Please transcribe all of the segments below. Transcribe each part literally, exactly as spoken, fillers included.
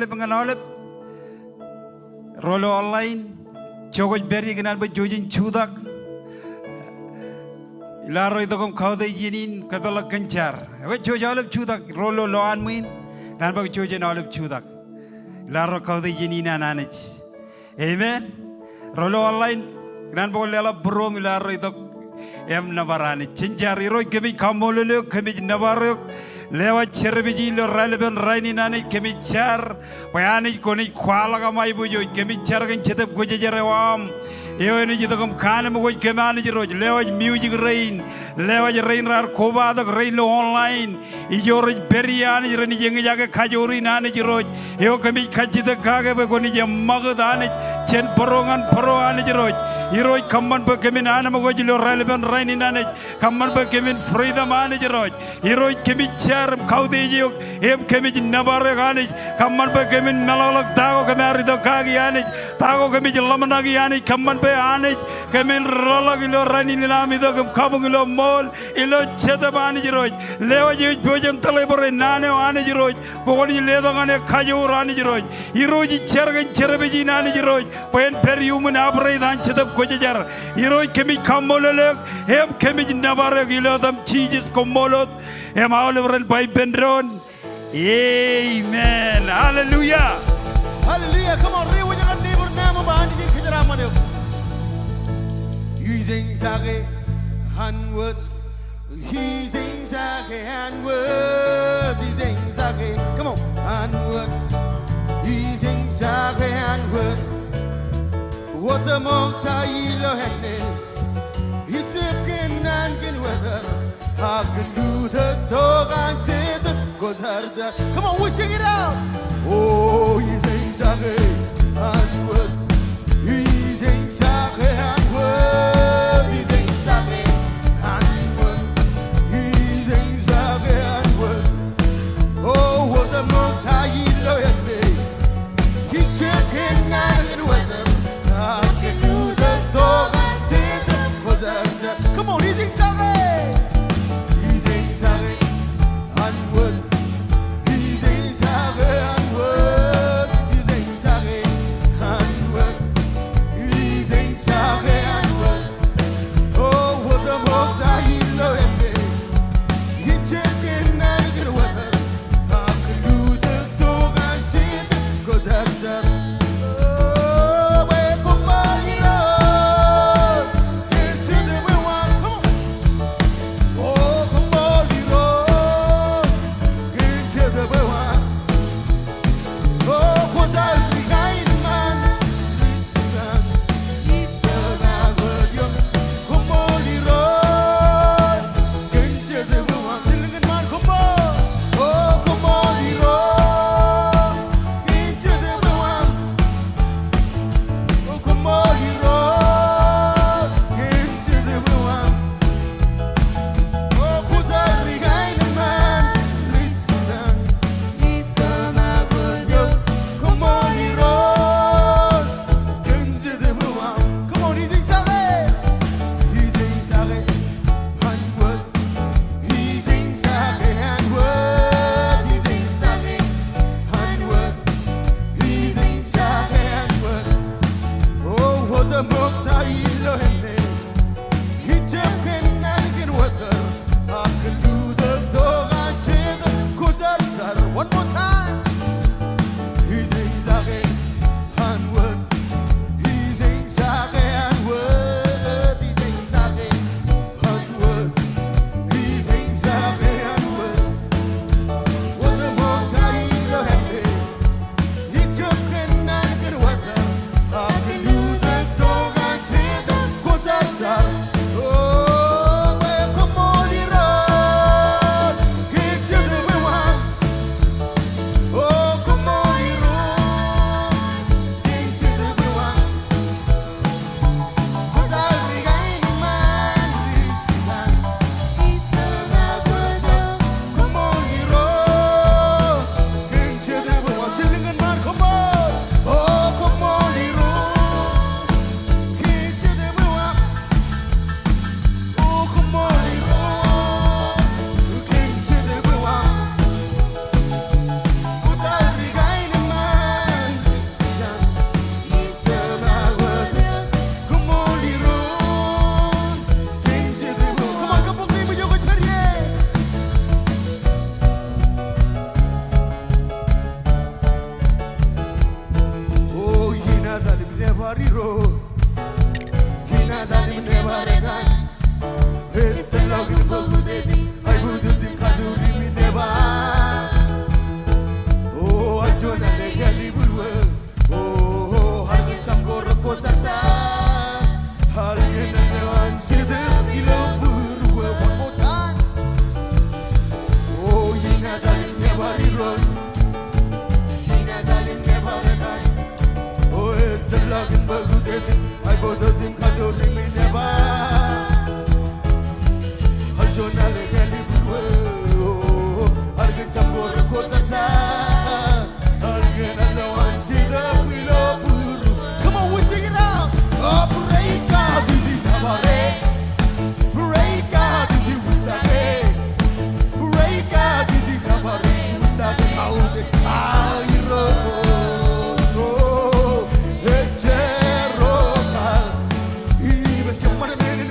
aolep ñan aolep ro ilo online, jouj kwōj pād ie, ikōṇaan bwe jouj in jutak. Ilo arro itok im kautiej iien in kōpeḷḷọk kōn jar. Ekwe jouj aolep jutak, ro ilo lowaan ṃwiin, ikōṇaan bwe jouj in aolep jutak. Ilo arro kautiej iien in an Anij. Amen. Ro ilo online, ikōṇaan bwe kwōn leḷọk būruōm ilo arro itok im nōbar Anij. Jen jar. Irooj, kōmij kaṃṃoolol eok, kōmij nōbar eok. Lewōj service in ilo raelepen rainin Anij, kōmij jar bwe Anij kwōnaaj kwaḷọk aṃ aiboojoj. Kōmij jar kōn Jetōb Kwōjarjar eo aṃ eo enaaj itok im kaanemkwōj kōm Anij Irooj. Lewōj music rein, lewōj rein raar kobatok, rein ilo online. Ijo rej pād ie Anij, renaaj eñjake kajoor in Anij Irooj. Eo kōmij kajjitōk kake bwe kwōnaaj eṃṃakūt Anij jān bōro ñan bōro Anij Irooj. Irooj, kōṃṃan bwe kōmin anemkwōj ilo raelepen rainin Anij. Kōṃṃan bwe kōmin freedom Anij Irooj. Irooj, kōmij jar im kautiej eok im kōmij nōbar eok Anij. Kōṃṃan bwe kōmin meḷọkḷọk ta ko kōm ar itok kaki Anij. Ta ko kōmij ḷōmṇaki Anij. Kōṃṃan bwe Anij kōmin rōḷọk ilo rainin aṃ itok im kabuñ ilo ṃool ilo Jetōb Anij Irooj. Lewōj eō ej pojak in tōḷe bōro naan eo Anij Irooj bwe kwōnaaj letok ñan e kajoor Anij Irooj. Irooj, ij jar kōn service in Anij Irooj bwe en pād iuṃwin operate an Jetōb Kwōjarjar. Irooj, kōmij kaṃṃoolol eok im kōmij nōbar eok ilo etaṃ Jisōs. Koṃṃool wōt. Im aolep ren ba ippān doon, amen. Hallelujah. Hallelujah. Come on, reiwōj ñan neighbor eo aṃ im ba Anij en kōjeraaṃṃan eok. Ij eñjake an wōt. Ij eñjake an wōt. Ij eñjake. Come on. An wōt. Ij eñjake an wōt. Wōt ṃōk ta ilo āne. Ij jab kōnnaan kōn wōt eo. Ak kōn lutōk tok an Jetōb Kwōjarjar. Come on, we sing it out. O, ij eñjake an wōt. Ij eñjake an wōt. Ij eñjake an wōt. Ij eñjake an wōt. O, wōt eo ṃōk ta ilo āne. Ij jab kōnnaan kōn wōt eo. Ak kōn lutōk tok an Jetōb Kwōjarjar. Come on, ij eñjake. Ij eñjake an wōt. Ij eñjake an wōt. Come on, we sing it out. Oh, praise God. This is the party. Praise God. This is Woodstock. Praise God. This is the party. Woodstock. How the, how you roll. Oh, it's a rock. He was coming in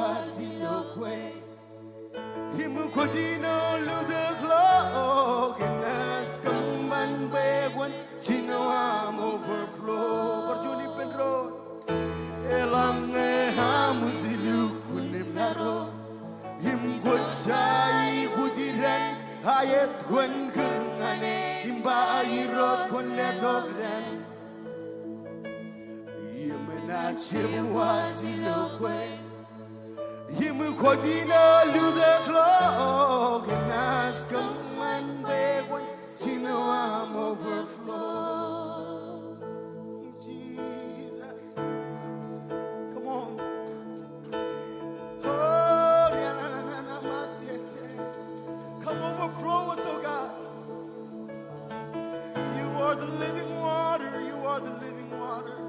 waj ilo kwe. Im kwōj ilo lutōkḷọk, enaaj kōṃṃan bwe kwōn jino aṃ overflow. Bar juon ippān doon. Eḷaññe aṃ ej lukkuun im maro, im kwōj jaikuj ippān, aet kwōn kūr ñan e, im ba Irooj kwōn letok dān. Im enaaj jab waj ilo kwe. Im kwōj ilo lutōkḷọk, enaaj kōṃṃan bwe kwōn jino aṃ overflow. Jesus. Come on. Oh, na, na, na, na, na, ma, si, si. Come overflow us, oh God. You are the living water. You are the living water.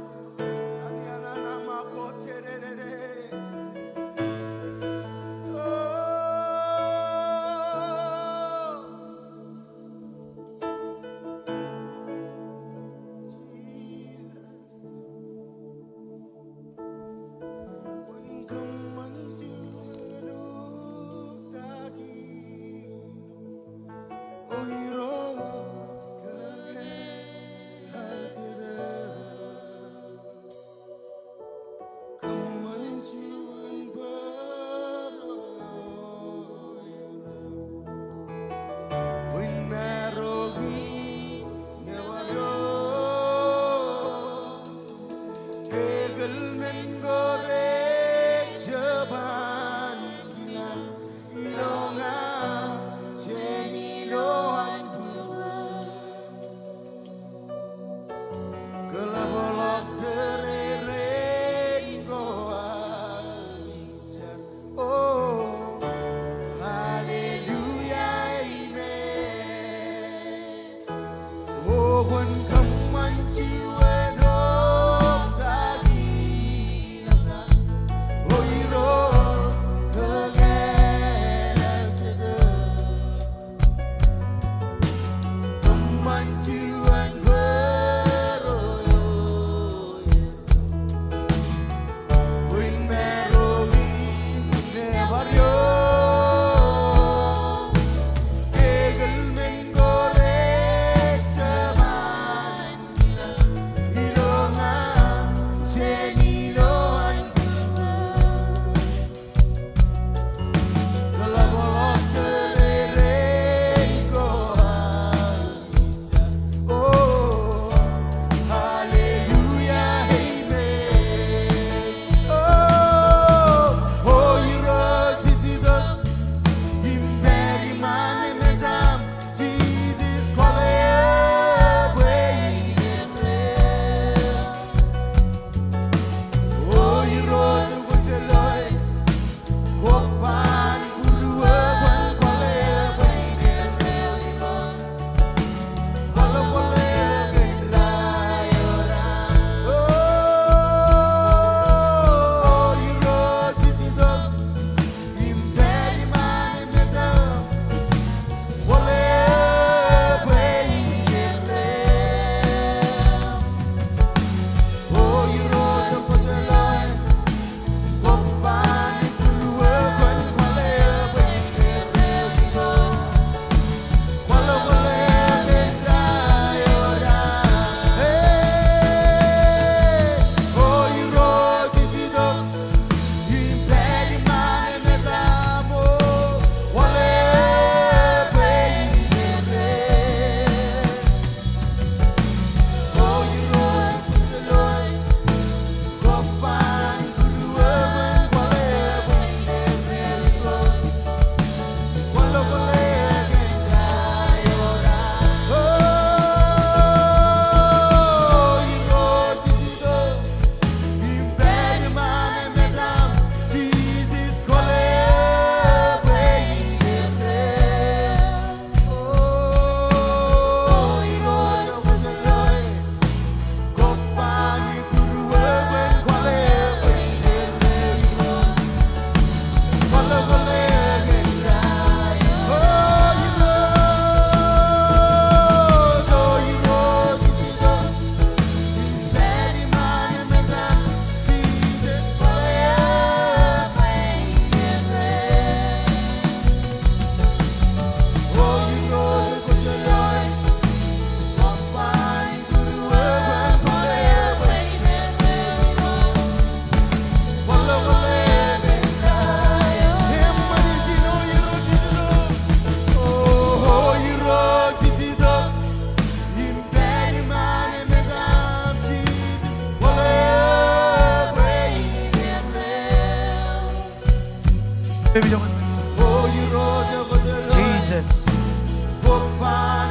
Jisōs.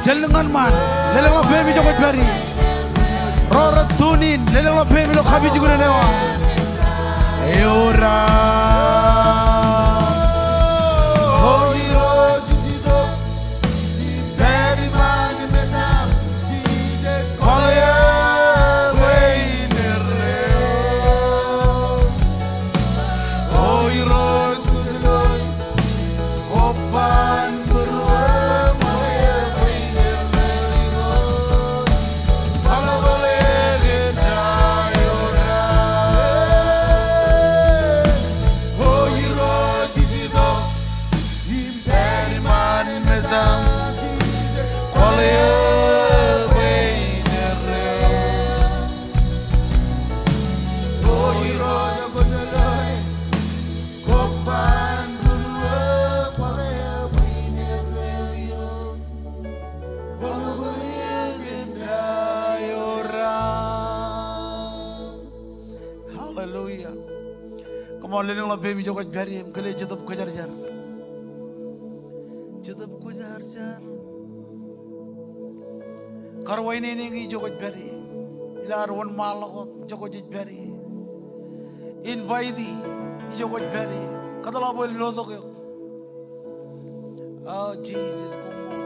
Jen lōñ ñan ṃaan, lelōñḷọk peiṃ ijo kwōj pād ie. Ro rej tune in, lelōñḷọk peiṃ ilo kapijuknen eo aṃ. Eora. Hallelujah. Come on, lelōñḷọk peiṃ ijo kwōj pād ie im kile Jetōb Kwōjarjar. Jetōb Kwōjarjar. Karuwainene eñin ijo kwōj pād ie. Ilo ad wōnṃaanḷọk wōt ijo kwōj pād ie. Invite e ijo kwōj pād ie. Kōtḷọk bwe en lotok eok. O Jisōs, koṃṃool.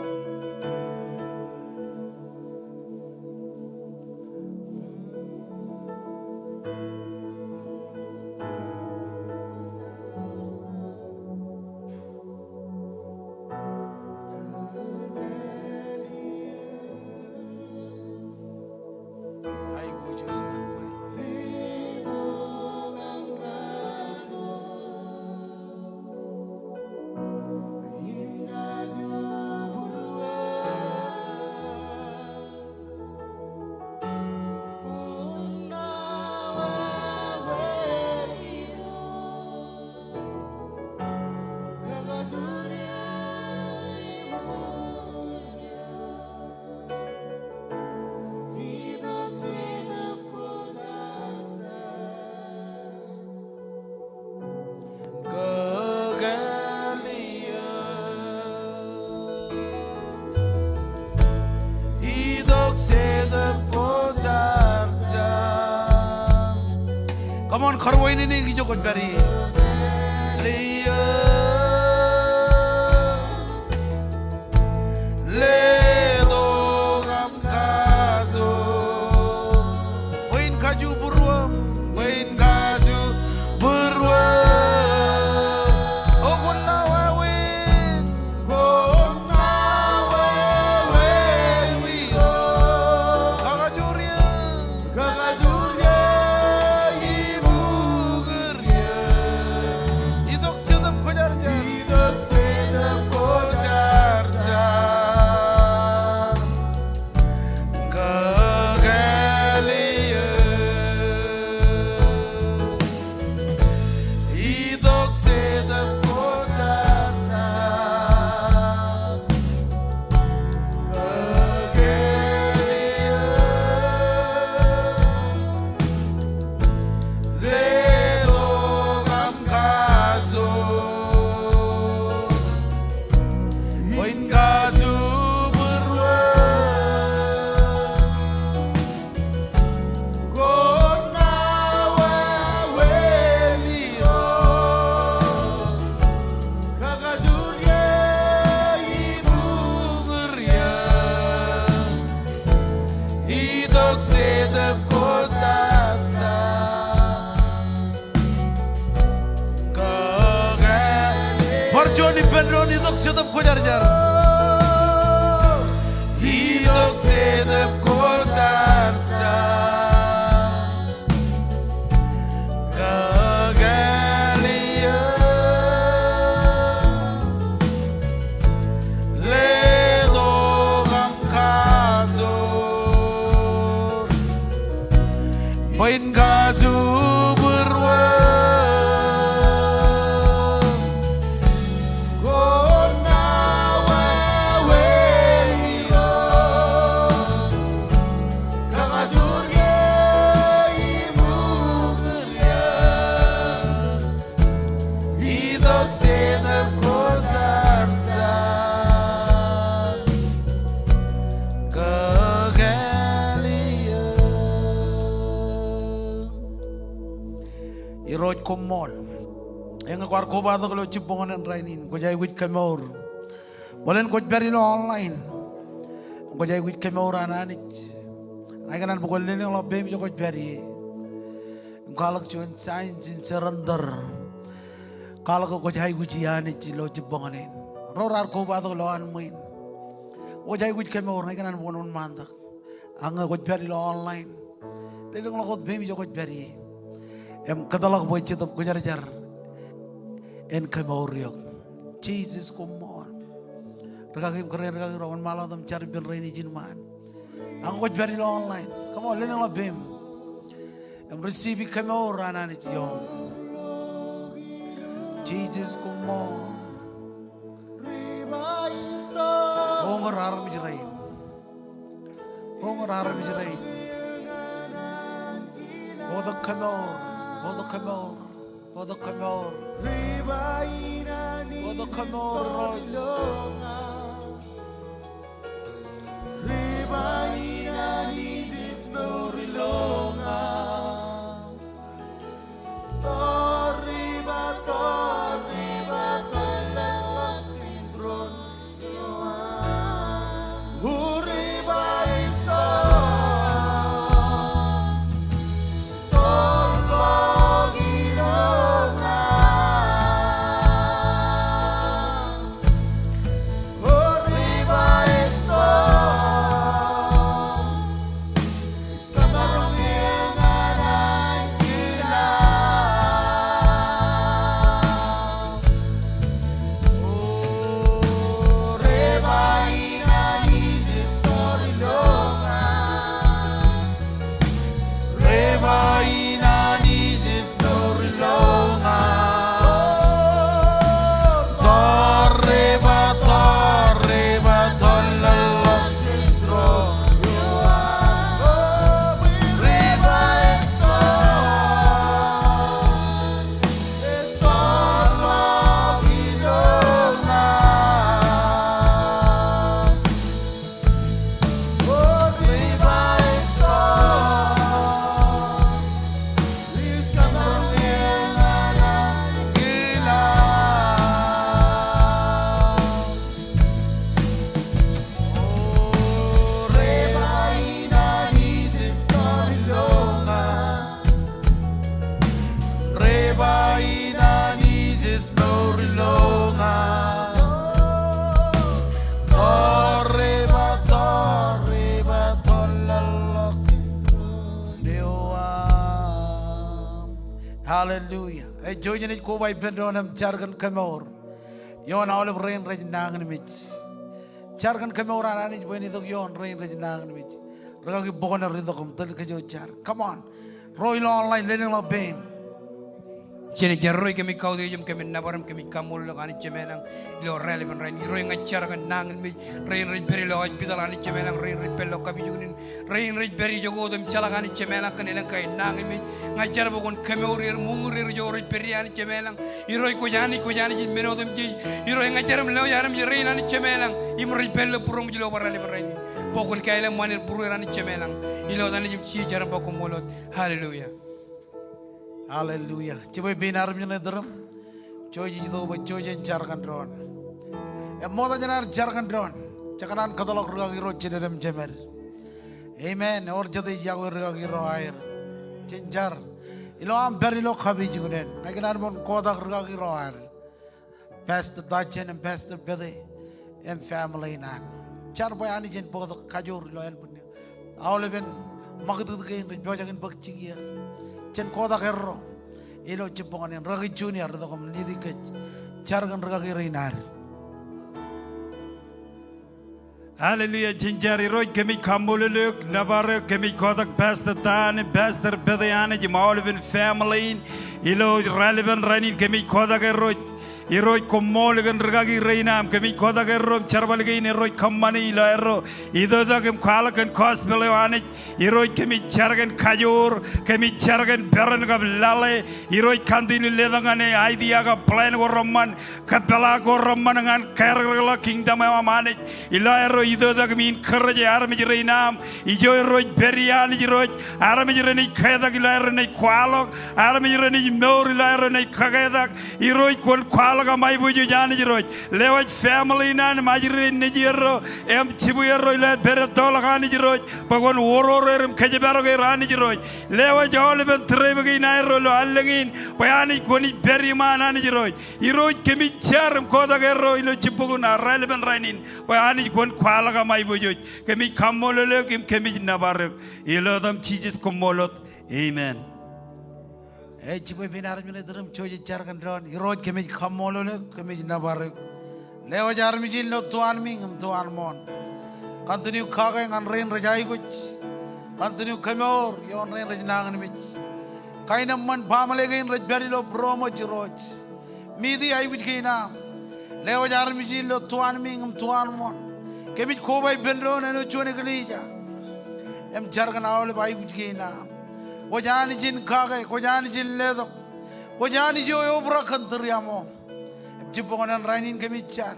Come on, karuwainene eñin ijo kwōj pād ie. Letok aṃ kajoor. Bwe in kaju būruōṃ, bwe in kaju būruōṃ. O kwōn ṇa wāween, kwōn ṇa wāween. Kakajoor eō. Kakajoor eō, ibuñūr eō. Itok Jetōb Kwōjarjar. Itok Jetōb Kwōjarjar. Kakāāl eō. Itok Jetōb Kwōjarjar. Kakajoor eō, ibuñūr eō. Itok Jetōb Kwōjarjar. Kakāāl eō. Bar juon ippān doon, Itok Jetōb Kwōjarjar. Itok Jetōb Kwōjarjar. Kakāāl eō. Letok aṃ kajoor. Bwe in kaju būruōṃ. Kwōn ṇa wāween Irooj. Irooj koṃṃool. Eñe kwaar kobatok ilo jibboñōn in rainin, kwōj aikuj kemour. Bōlen kwōj pād ilo online, kwōj aikuj kemour an Anij. Ña ikōṇaan bwe kwōn lelōñḷọk peiṃ ijo kwōj pād ie. Im kwaḷọk juon sign in surrender. Kwaḷọk kwōj aikuji Anij ilo jibboñōn in. Ro raar kobatok ilowaan ṃwiin. Kwōj aikuj kemour, ña ikōṇaan bwe kwōn wōnṃaantak. Ak ñe kwōj pād ilo online, lelōñḷọk wōt peiṃ ijo kwōj pād ie. Im kōtḷọk bwe Jetōb Kwōjarjar en kemour eok. Jisōs koṃṃool. Rikaki im kōrā in rikaki ro, wōnṃaanḷọk wōt im jar ippān rein ijin ṃaan. Ak ñe kwōj pād ilo online, come on, lelōñḷọk peiṃ im receive kemour an Anij ioṃ. Jisōs koṃṃool. Uñūr armej rein. Uñūr armej rein. Bōktok kemour. Bōktok kemour. Bōktok kemour. Bōktok kemour, Irooj. Hallelujah. Ej jouj jen koba ippān doon im jar kōn kemour ioon aolep rein rej nañinmej. Jar kōn kemour an Anij bwe en itok ioon rein rej nañinmej. Rikaki Buckner, itok im tōl kōj eo jar. Come on. Ro ilo online, lelōñḷọk peiṃ. Jen jar. Irooj, kōmij kautiej eok im kōmij nōbar im kōmij kaṃṃoolol eok Anij Jemem ilañ ilo raelepin rainin. Irooj, ña ij jar kōn nañinmej rein rej pād ilo hospital Anij Jemem ilañ, rein rej pād ilo kapijuknen, rein rej pād ijoko wōt im jeḷā Anij Jemem ilañ kōn elōñ kain nañinmej. Ña ij jar bwe kwōn kemour er im uñūr er ijo rej pād ie Anij Jemem ilañ. Irooj, kwōj Anij, kwōj Anij in men otemjej. Irooj, ña ij jar im lewōj armej rein Anij Jemem ilañ im rej pād ilo būroṃōj ilo bar raelepin rainin bwe kwōn kāālōt ṃanit būrueir Anij Jemem ilañ. Ilo etan Nejūṃ Jisōs ij jar im ba koṃṃool wōt. Hallelujah. Hallelujah. Jibwe pein armej ṇe tūrūṃ. Jouj ij itok bwe jouj jen jar kōn doon. Im ṃokta jān ad jar kōn doon, jekōṇaan kōtḷọk rikaki ro jined im jemed. Amen. Ewōr jet ej yokwe rikaki ro aer. Jen jar. Ilo aṃ pād ilo kapijuknen, ña ikōṇaan bwe kwōn kotak rikaki ro aer. Pastor Tajen im Pastor Pete im family ṇe an. Jar bwe Anij en bōktok kajoor ilo ānbwinnū. Aolepen ṃakūtkūt kein rej pojak in bōk jikier, jen kotak erro ilo jibboñōn in. Rikaki Junior, itok im lead kōj. Jar kōn rikaki rein ad. Hallelujah. Jen jar. Irooj, kōmij kaṃṃoolol eok, nōbar eok, kōmij kotak Pastor Tan im Pastor Pete Anij im aolepen family in ilo raelepin rainin. Kōmij kotak er Irooj. Irooj, koṃṃool kōn rikaki rein aṃ. Kōmij kotak erro im jerbal kein, Irooj, kōṃṃani ilo aerro itoitak im kwaḷọk kōn gospel eo, Anij. Irooj, kōmij jar kōn kajoor, kōmij jar kōn peran kab laḷe. Irooj, continue letok ñan e idea kab plan ko reṃṃan, kōpeḷḷọk ko reṃṃan ñan karōkrōkḷọk kingdom eo aṃ, Anij. Ilo aerro itoitak im encourage armej rein aṃ. Ijo Irooj pād ie, Anij Irooj, armej renaaj ketak ilo aerro naaj kwaḷọk, armej renaaj mour ilo aerro naaj kaketak. Irooj, kwōn kwaḷọk aṃ aiboojoj, Anij Irooj. Lewōj family in an im ajri rein nejierro im jibwierro ilo aer pād ettoḷọk, Anij Irooj, bwe kwōn oror er im kōjparok er, Anij Irooj. Lewōj aolepen trip kein aerro ilo allōñ in, bwe Anij kwōnaaj pād iṃaan, Anij Irooj. Irooj, kōmij jar im kotak erro ilo jibboñōn raelepen rainin, bwe Anij kwōn kwaḷọk aṃ aiboojoj. Kōmij kaṃṃoolol eok im kōmij nōbar eok. Ilo etaṃ Jisōs, koṃṃool wōt. Amen. Ej jibwe pein armej ṇe iturūṃ, jouj jar kōn doon. Irooj, kōmij kaṃṃoolol eok, kōmij nōbar eok. Lewōj armej in ilo tuanmiiñ im tuanmooṇ. Continue kake ñan rein rej aikuj. Continue kemour ioon rein rej nañinmej. Kaenōṃṃan baaṃle kein rej pād ilo būroṃōj, Irooj. Miti aikuj kein aṃ. Lewōj armej in ilo tuanmiiñ im tuanmooṇ. Kōmij koba ippān doon āinwōt juon eklejia im jar kōn aolep aikuj kein aṃ. Kwōj Anij in kake, kwōj Anij in letok. Kwōj Anij eo eobrak kōn tūriaṃo. Im jibboñōn rainin kōmij jar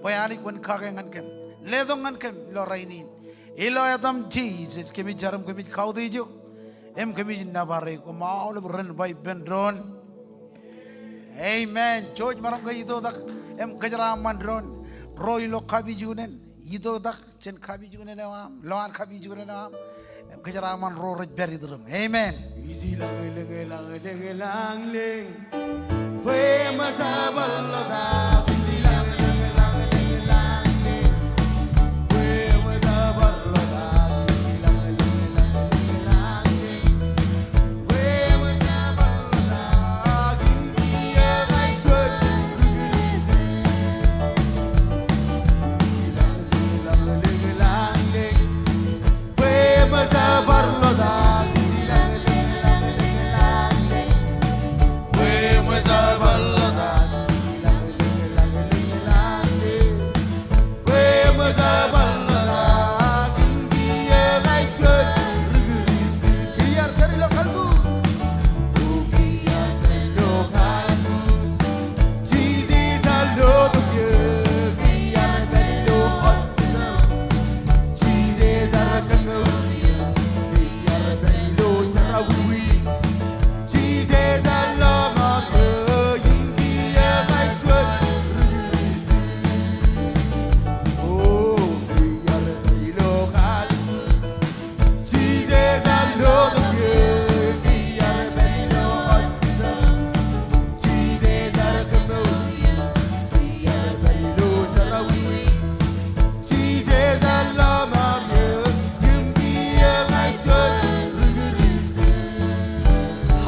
bwe Anij kwōn kake ñan kōm, letok ñan kōm ilo rainin. Ilo etaṃ Jisōs kōmij jar im kōmij kautiej eok im kōmij nōbar eok. Koṃ aolep ren ba ippān doon, amen. Jouj maroñ ke itoitak im kōjeraaṃṃan doon. Ro ilo kapijuknen, itoitak jān kapijuknen eo aṃ, lowaan kapijuknen eo aṃ, im kōjeraaṃṃan ro rej pād iturūṃ. Amen.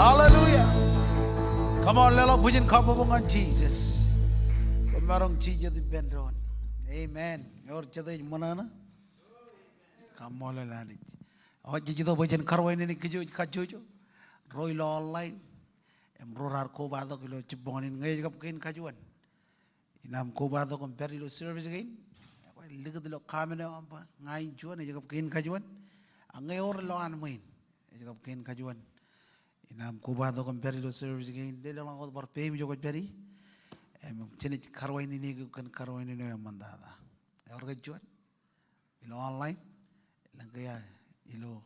Hallelujah. Come on, leḷọk bwijin kabbokbok ñan Jisōs. Koṃ maroñ jijet ippān doon. Amen. Ewōr jete ej ṃōṇōṇō? Kaṃṃoolol Anij. Eo jej itok bwe jen karuwainene kōj kajjojo. Ro ilo online im ro raar kobatok ilo jibboñōn in, ñe ej kab kein kajuon, inaaj kobatok im pād ilo service kein. Ekwe likūt ilo comment eo aṃ ba ña in juon, ej kab kein kajuon. Ak ñe ewōr lowaan ṃwiin, ej kab kein kajuon, inaaj kobatok im pād ilo service kein. Lelōñḷọk wōt bar peiṃ ijo kwōj pād ie. Im jenaaj karuwainene eok kōn karuwainene eo eṃṃantata. Ewōr ke juon ilo online, elōñ ke ilo,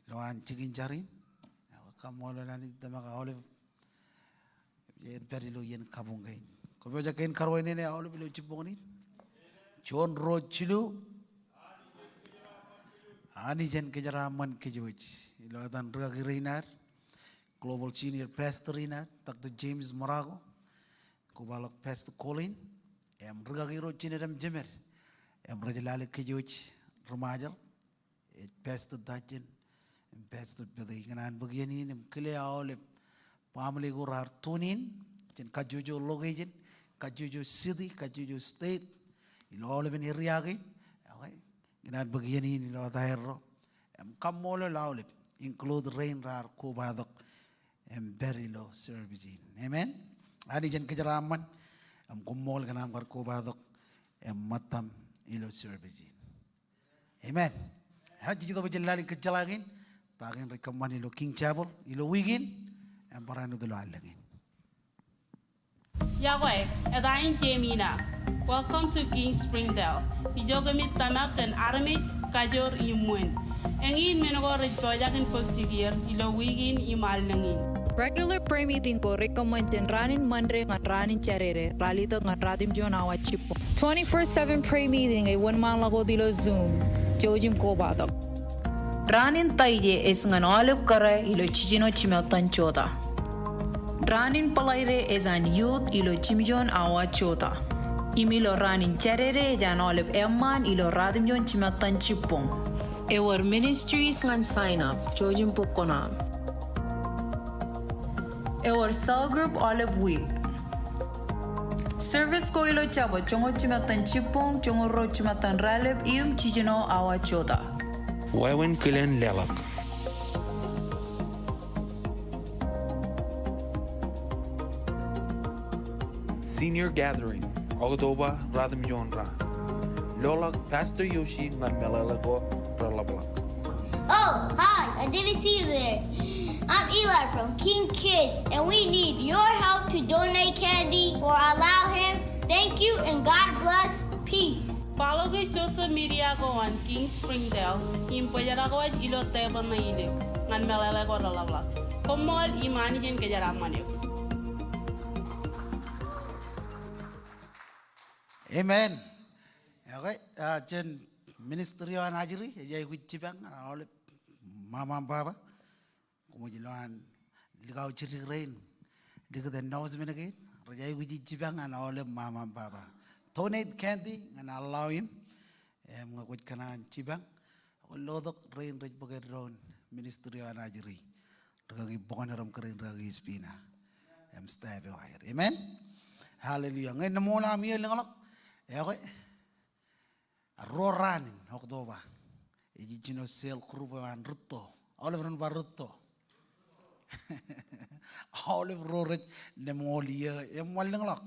ilo an jikin jar in. Kaṃṃoolol Anij tōmak aolep ej pād ilo iien kabuñ kein. Kwōpojak kein karuwainene aolep ilo jibboñōn in? Juon, ruo, jilu. Anij en kōjeraaṃṃan kōj wōj. Ilo etan rikaki rein ad, Global Senior Pastor in ad, Doctor James Morocco, kobaḷọk Pastor Colin, im rikaki ro jined im jemed im rej lale kōj wōj ri-Ṃajeḷ, ej Pastor Dajin im Pastor Pete. Ikōṇaan bōk iien in im kile aolep baaṃle ko raar tune in jān kajjojo location, kajjojo city, kajjojo state, ilo aolepen area kein. Okay. Ikōṇaan bōk iien in ilo etaerro im kaṃṃoolol aolep, include rein raar kobatok im pād ilo service in. Amen. Anij en kōjeraaṃṃan im koṃṃool kōn aṃ kar kobatok im ṃōttaṃ ilo service in. Amen. Eo, jej itok bwe jen lale kōjjeḷā kein, ta kein rej kōṃṃan ilo King Chapel ilo wiik in im barāinwōt ilo allōñ in. Iọkwe, eta in Jemina. Welcome to King Springdale. Ijo kōmij tōmak kōn armej, kajoor im ṃweo. Eñin men ko rej pojak in bōk jikier ilo wiik in im allōñ in. Regular prayer meeting ko rej kōṃṃan jān raan in Ṃande ñan raan in Jādede, ralitōk ñan ratimjuon awa jibboñ. Twenty-four seven prayer meeting ej wōnṃaanḷọk wōt ilo Zoom. Jouj im kobatok. Raan in Taije ej ñan aolep kōrā ilo jiljino jimettan jota. Raan in Bōḷaide ej an youth ilo jimjuon awa jota. Im ilo raan in Jādede ej an aolep eṃṃaan ilo ratimjuon jimettan jibboñ. Ewōr ministries ñan sign up, jouj im bōk kuṇaaṃ. Ewōr cell group aolep wiik. Service ko ilo Jabōt joñoul jimettan jibboñ, joñoul ruo jimettan raelep im jiljino awa jota. Wāween kilen leḷọk. Senior Gathering, October ratimjuon raan. Loḷọk Pastor Yoshi ñan meḷeḷe ko reḷapḷọk. Oh, hi, I didn't see you there. I'm Eli from King Kids, and we need your help to donate candy for Allow Him. Thank you and God bless. Peace. Follow ke social media ko an King Springdale im bōjrak wōj ilo tepel ṇe ilo ñan meḷeḷe ko reḷapḷọk. Koṃṃool im Anij en kōjeraaṃṃan eok. Amen. Okay, ah, jān ministry eo an ajri, ej aikuj jipañ ñan aolep mama im baba. Koṃij lo an likao jidik rein likūt announcement kein, rej aikuj jipañ ñan aolep mama im baba. Donate candy ñan Allow Him. Im ñe kwōj kōṇaan jipañ, kwōn lotok rein rej bōk eddoin ministry eo an ajri. Rikaki Bokon Erom kōrā in, rikaki Espina im staff eo aer. Amen. Hallelujah. Ñe ṇe ṃool aṃ iiō lōñḷọk, ekwe, ruo raan in October, ej jino cell group eo an rūtto. Aolep ren ba rūtto. Aolep ruo rej neṃool iiō eṃṃan lōñḷọk.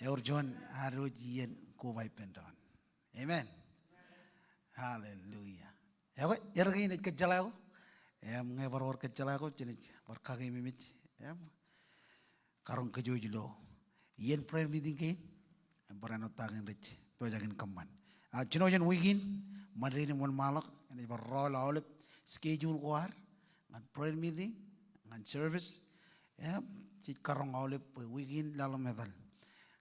Ewōr juon ad wōj iien koba ippān doon. Amen. Hallelujah. Ekwe, erkein ej kōjjeḷā ko. Im ñe bar wōr kōjjeḷā ko, jenaaj bar kakeememej im karoñ kōjwōj ilo iien prayer meeting kein im barāinwōt ta kein rej pojak in kōṃṃan. Ah, jino jān wiik in, Ṃande in im wōnṃaanḷọk, enaaj bar rọọl aolep schedule ko ad ñan prayer meeting, ñan service. Im jej karoñ aolep bwe wiik in laḷ im etal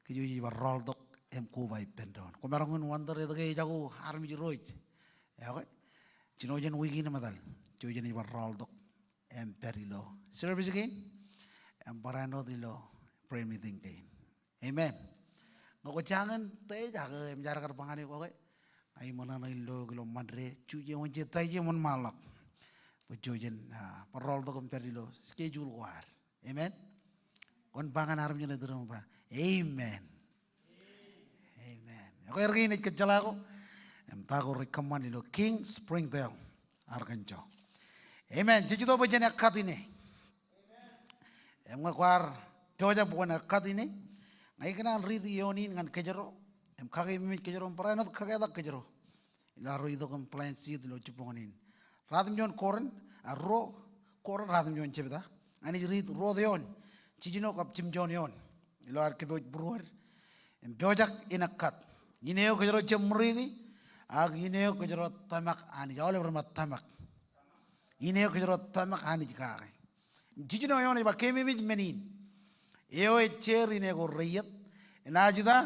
kōjwōj jej bar rọọltok im koba ippān doon. Kwōmaroñ in wonder etke ejako armej ro ej. Ekwe, jino jān wiik in im etal, kōjwōj jenaaj bar rọọltok im pād ilo service kein im barāinwōt ilo prayer meeting kein. Amen. Ñe kwō jañin tōl ej ak im jaar kar ba ñan eok, ekwe, ña iṃōṇōṇō in lo eok ilo Ṃande, Juje, Wōnje, Taije im wōnṃaanḷọk bwe jen, ah, bar rọọltok im pād ilo schedule ko ad. Amen. Kwōn ba ñan armej ṇe iturūṃ im ba, amen. Amen. Ekwe, erkein ej kōjjeḷā ko im ta ko rej kōṃṃan ilo King Springdale, Arkansas. Amen. Jej itok bwe jen ekkat ine. Im ñe kwaar pojak bwe kwōn ekkat ine, ña ikōṇaan riiti eoon in ñan kōjro im kakeememej kōjro im barāinwōt kaketak kōjro ilo arro itok im plant seed ilo jibboñōn in. Ratimjuon Korint, ah, ruo Korint ratimjuon jebta. Ña inaaj riit ruo eoon, jiljino kab jimjuon eoon ilo ad kōpooj būruod im pojak in ekkat. Ine eo kōjro jab ṃuriiti, ak ine eo kōjro tōmak Anij, aolep rej ba tōmak. Ine eo kōjro tōmak Anij kake. Jiljino eoon ej ba, keememej men in. Eo ej jeer ine ko reiiet, enaaj ita?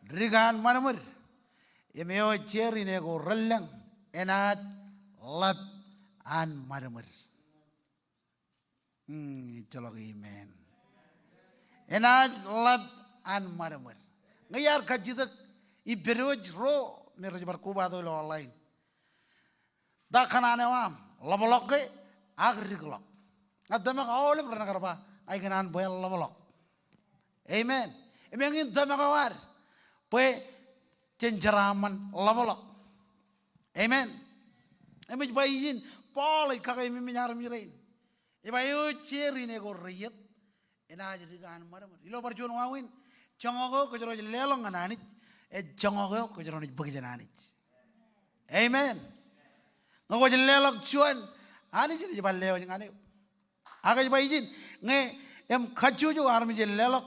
Dik an ṃadṃōd. Im eo ej jeer ine ko relōñ, enaaj ḷap an ṃadṃōd. Hmm, ejjeḷọk amen. Enaaj ḷap an ṃadṃōd. Ñe iar kajjitōk ippadeej ro me rej bar kobatok ilo online, ta kōṇaan eo aṃ, ḷapḷọk ke ak dikḷọk? Ña tōmak aolep ren kar ba ña ikōṇaan bwe en ḷapḷọk. Amen. Im eñin tōmak eo ad bwe jen jeraaṃṃan ḷapḷọk. Amen. Im ej ba ijin, Paul ej kakeememej armej rein. Ej ba eo ej jeer ine ko reiiet, enaaj dik an ṃadṃōd. Ilo bar juon wāween, joñak eo kōjro ej leḷọk ñan Anij, ej joñak eo kōjro naaj bōk jān Anij. Amen. Ñe kwōj leḷọk juon, Anij enaaj bar lewōj ñan eok. Ak ej ba ijin, ñe im kajjojo armej en leḷọk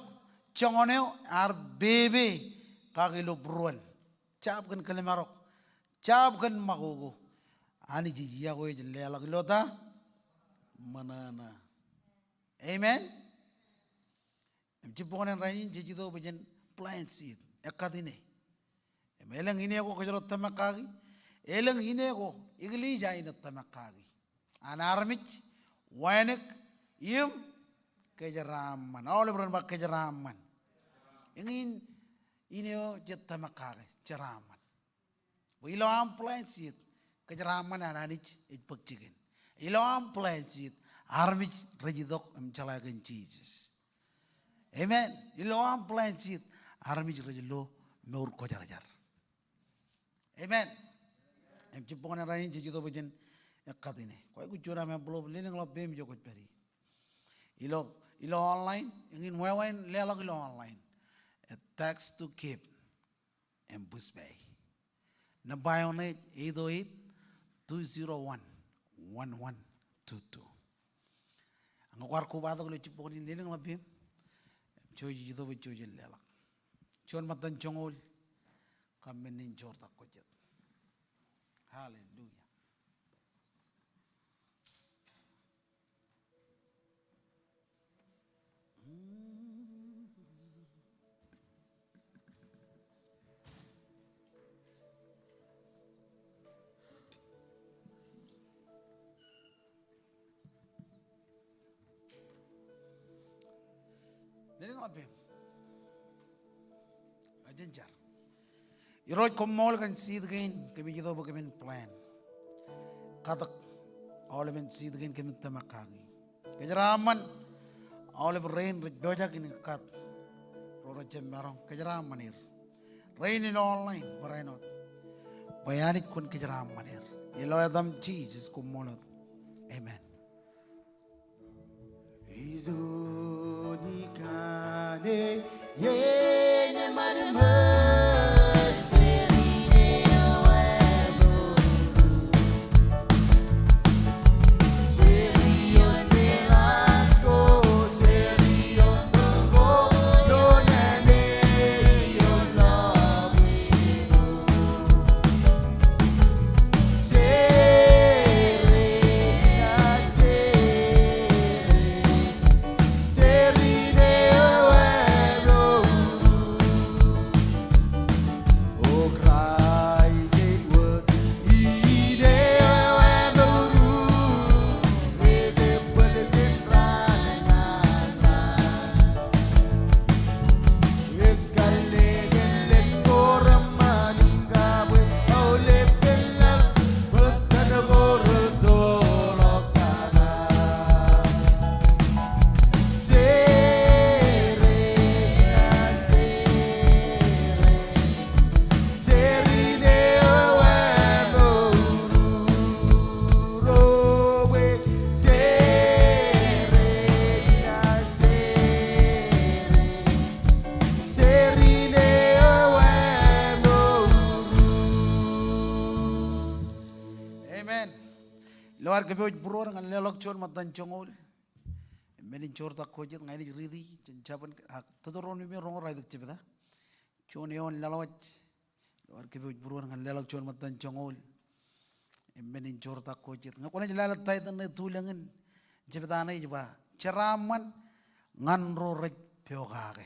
joñan eo ear pepe kake ilo būruon. Jab kōn kōḷmānḷọkḷọk. Jab kōn makoko. Anij ej iọkwe ej leḷọk ilo ta? Ṃōṇōṇō. Amen. Im jibboñōn rainin jej itok bwe jen plant seed, ekkat ine. Im elōñ ine ko kōjro tōmak kaki, elōñ ine ko eklejia in ej tōmak kaki. An armej, wānōk, im kōjeraaṃṃan. Aolep ren ba kōjeraaṃṃan. Eñin ine eo jej tōmak kaki, jeraaṃṃan. Bwe ilo aṃ plant seed, kōjeraaṃṃan an Anij ej bōk jikin. Ilo aṃ plant seed, armej rej itok im jeḷā kōn Jisōs. Amen. Ilo aṃ plant seed, armej rej lo mour kwōjarjar. Amen. Im jibboñōn rainin jej itok bwe jen ekkat ine. Kwōj aikuj juon aṃ envelope, lelōñḷọk peiṃ ijo kwōj pād ie. Ilo, ilo online, eñin wāween leḷọk ilo online. A text to give. Im Bush Bay. Nōṃba eo ṇe ej eight oh eight, two zero one, one one two two. Ak ñe kwaar kobatok ilo jibboñōn in, lelōñḷọk peiṃ. Im jouj ej itok bwe jouj en leḷọk. Juon ṃōttan joñoul, kab men in joortak ko jet. Hallelujah. Lelōñḷọk peiṃ. Jen jar. Irooj, koṃṃool kōn seed kein kōmij itok bwe kōmin plant. Katōk aolepen seed kein kōmin tōmak kaki. Kōjeraaṃṃan aolep rein rej pojak in ekkat. Ro rej jab maroñ, kōjeraaṃṃan er. Rein ilo online barāinwōt, bwe Anij kwōn kōjeraaṃṃan er. Ilo etaṃ Jisōs, koṃṃool wōt. Amen. Amen. Ilo ad kōpooj būruod ñan leḷọk juon ṃōttan joñoul im men in joortak ko jet, ña inaaj riiti jān jabōn ak tōtōrro in me roñoul raar itok jebta. Juon eoon laḷwaj. Ilo ad kōpooj būruod ñan leḷọk juon ṃōttan joñoul im men in joortak ko jet. Ñe kwōnaaj lale title ṇe tulōñ in jebta ṇe ej ba, Jeraaṃṃan ñan ro rej pokake.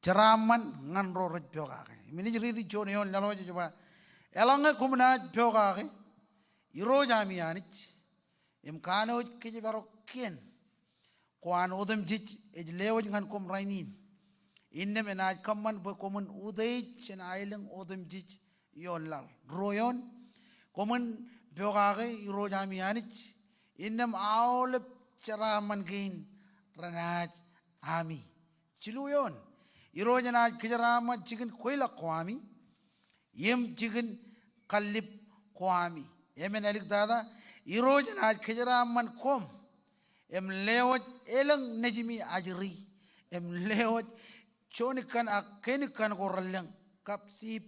Jeraaṃṃan ñan ro rej pokake. Im inaaj riiti juon eoon laḷwaj ej ba, eḷaññe koṃ naaj pokake, Irooj ami Anij, im kanooj kōjparok kien, ko an otemjej ej lewōj ñan koṃ rainin. Innām enaaj kōṃṃan bwe koṃwin utiej jān aelōñ otemjej ioon laḷ. Ruo eoon, koṃwin pokake Irooj ami Anij, innām aolep jeraaṃṃan kein renaaj ami. Jilu eoon, Irooj enaaj kōjeraaṃṃan jikin kweilọk ko ami im jikin kallib ko ami. Emān āliktata, Irooj enaaj kōjeraaṃṃan koṃ im lewōj elōñ nejimi ajri, im lewōj juon ikkan ak keinikkan ko relōñ kab siip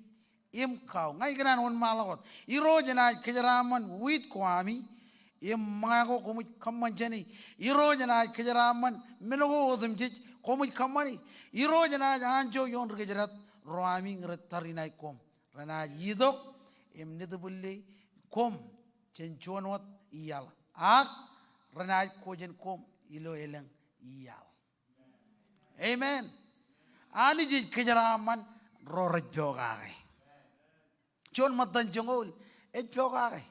im kau. Ña ikōṇaan wōnṃaanḷọk wōt. Irooj enaaj kōjeraaṃṃan wiit ko ami im ṃōñā ko koṃij kōṃṃan jāne. Irooj enaaj kōjeraaṃṃan men ko otemjej koṃij kōṃṃane. Irooj enaaj anjọ ioon ri kōjdat ro ami ñe rej tariṇae koṃ. Renaaj itok im nitōbwille koṃ jān juon wōt iaḷ, ak renaaj ko jān koṃ ilo elōñ iaḷ. Amen. Anij ej kōjeraaṃṃan ro rej pokake. Juon ṃōttan joñoul ej pokake.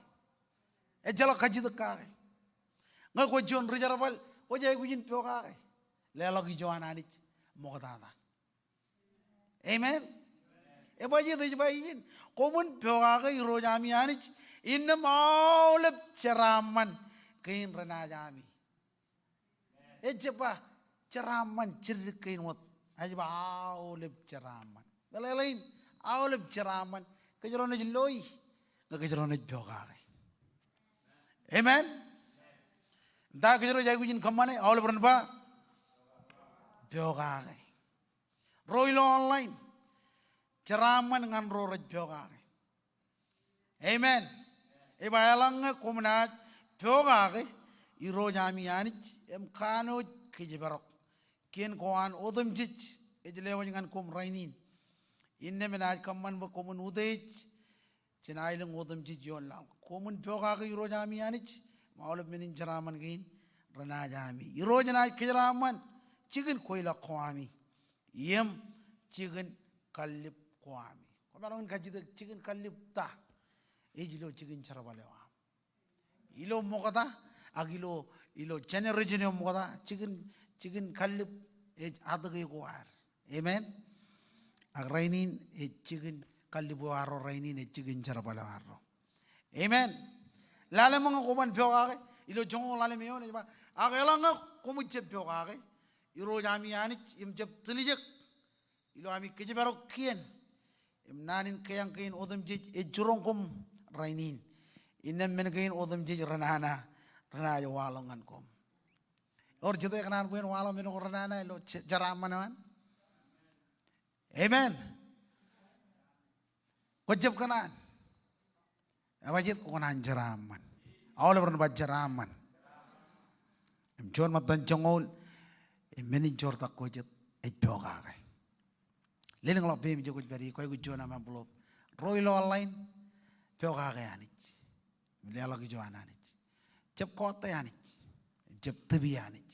Ejjeḷọk kajjitōk kake. Ñe kwōj juon ri jerbal, kwōj aikuj in pokake. Leḷọk ijo an Anij ṃoktata. Amen. Ebajjeet ej ba ijin, koṃwin pokake Irooj ami Anij, innām aolep jeraaṃṃan kein renaaj ami. Ejjab ba jeraaṃṃan jiddik kein wōt. Ej ba aolep jeraaṃṃan. Meḷeḷein, aolep jeraaṃṃan. Kōjro naaj loi ñe kōjro naaj pokake. Amen. Im ta kōjro ej aikuj in kōṃṃane? Aolep ren ba pokake. Ro ilo online, jeraaṃṃan ñan ro rej pokake. Amen. Ej ba eḷaññe koṃ naaj pokake Irooj ami Anij im kanooj kōjparok, kien ko an otemjej ej lewōj ñan koṃ rainin. Innām enaaj kōṃṃan bwe koṃwin utiej jān aelōñ otemjej ioon laḷ. Koṃwin pokake Irooj ami Anij im aolep men in jeraaṃṃan kein renaaj ami. Irooj enaaj kōjeraaṃṃan jikin kweilọk ko ami im jikin kallib ko ami. Kwōmaroñ in kajjitōk jikin kallib ta? Ej ilo jikin jerbal eo aṃ. Ilo ṃokta ak ilo, ilo generation eo ṃokta, jikin, jikin kallib ej atōke ko ad. Amen. Ak rainin ej jikin kallib eo arro, rainin ej jikin jerbal eo arro. Amen. Lale ṃōk ñe koṃ ban pokake, ilo joñoul ḷalem eoon ej ba, ak eḷaññe koṃij jab pokake Irooj ami Anij im jab tiljek ilo ami kōjparok kien im naan in kōjañ kein otemjej ej jiroñ koṃ rainin, innām men kein otemjej renana renaaj waḷọk ñan koṃ. Ewōr jete kōṇaan bwe en waḷọk men ko renana ilo je-, jeraaṃṃan eo an? Amen. Kwōjab kōṇaan. Ebajjeet? Kwōkōṇaan jeraaṃṃan. Aolep ren ba jeraaṃṃan. Im juon ṃōttan joñoul im men in joortak ko jet ej pokake. Lelōñḷọk peiṃ ijo kwōj pād ie, kwōj aikuj juon aṃ envelope. Ro ilo online, pokake Anij. Im leḷọk ijo an Anij. Jab kọọte Anij. Jab tūbi Anij.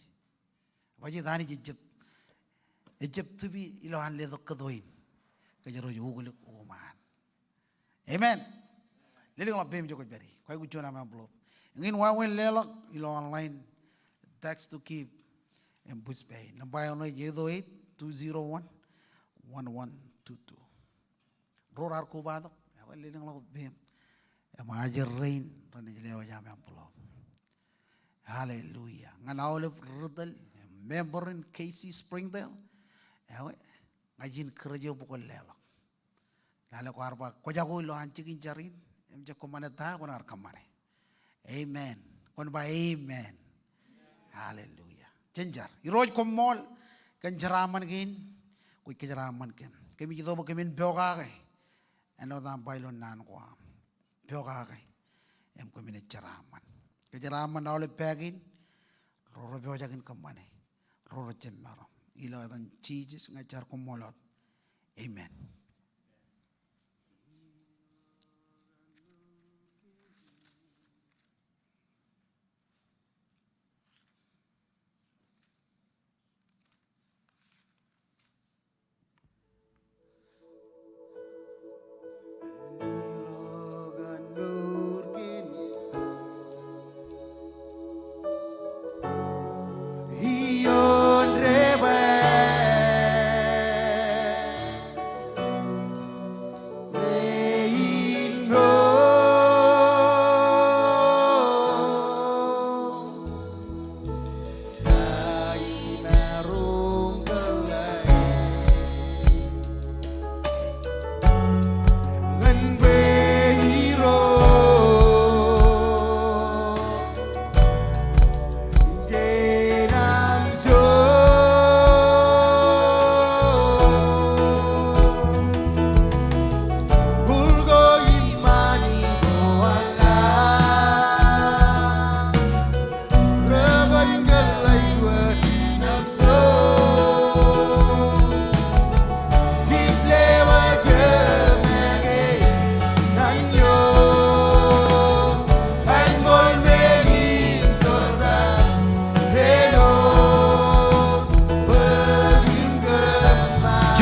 Ebajjeet? Anij ejjab, ejjab tūbi ilo an letok kōto in. Kōjro ej oklik uṃaan. Amen. Lelōñḷọk peiṃ ijo kwōj pād ie. Kwōj aikuj juon aṃ envelope. Eñin wāween leḷọk ilo online, text to give im Pushpay. Nōṃba eo ṇe ej eight oh eight, two zero one, one one two two. Ro raar kobatok, ekwe lelōñḷọk peiṃ. Im ajri rein renaaj lewōj aṃ envelope. Hallelujah. Ñan aolep ri tōl im member in K C Springdale, ekwe, ña ij kūr eo bwe kwōn leḷọk. Lale kwaar ba kwō jako ilo an jikin jar in im jab kōṃṃane ta kwōnaaj kōṃṃane. Amen. Kwōn ba amen. Hallelujah. Jen jar. Irooj, koṃṃool kōn jeraaṃṃan kein kwōj kōjeraaṃṃan kōm. Kōmij itok bwe kōmin pokake āinwōt aṃ ba ilo naan ko aṃ. Pokake im kōmin ej jeraaṃṃan. Kōjeraaṃṃan aolep pā kein, ro rej pojak in kōṃṃane, ro rej jab maroñ. Ilo etan Jisōs ña ij jar, koṃṃool wōt. Amen.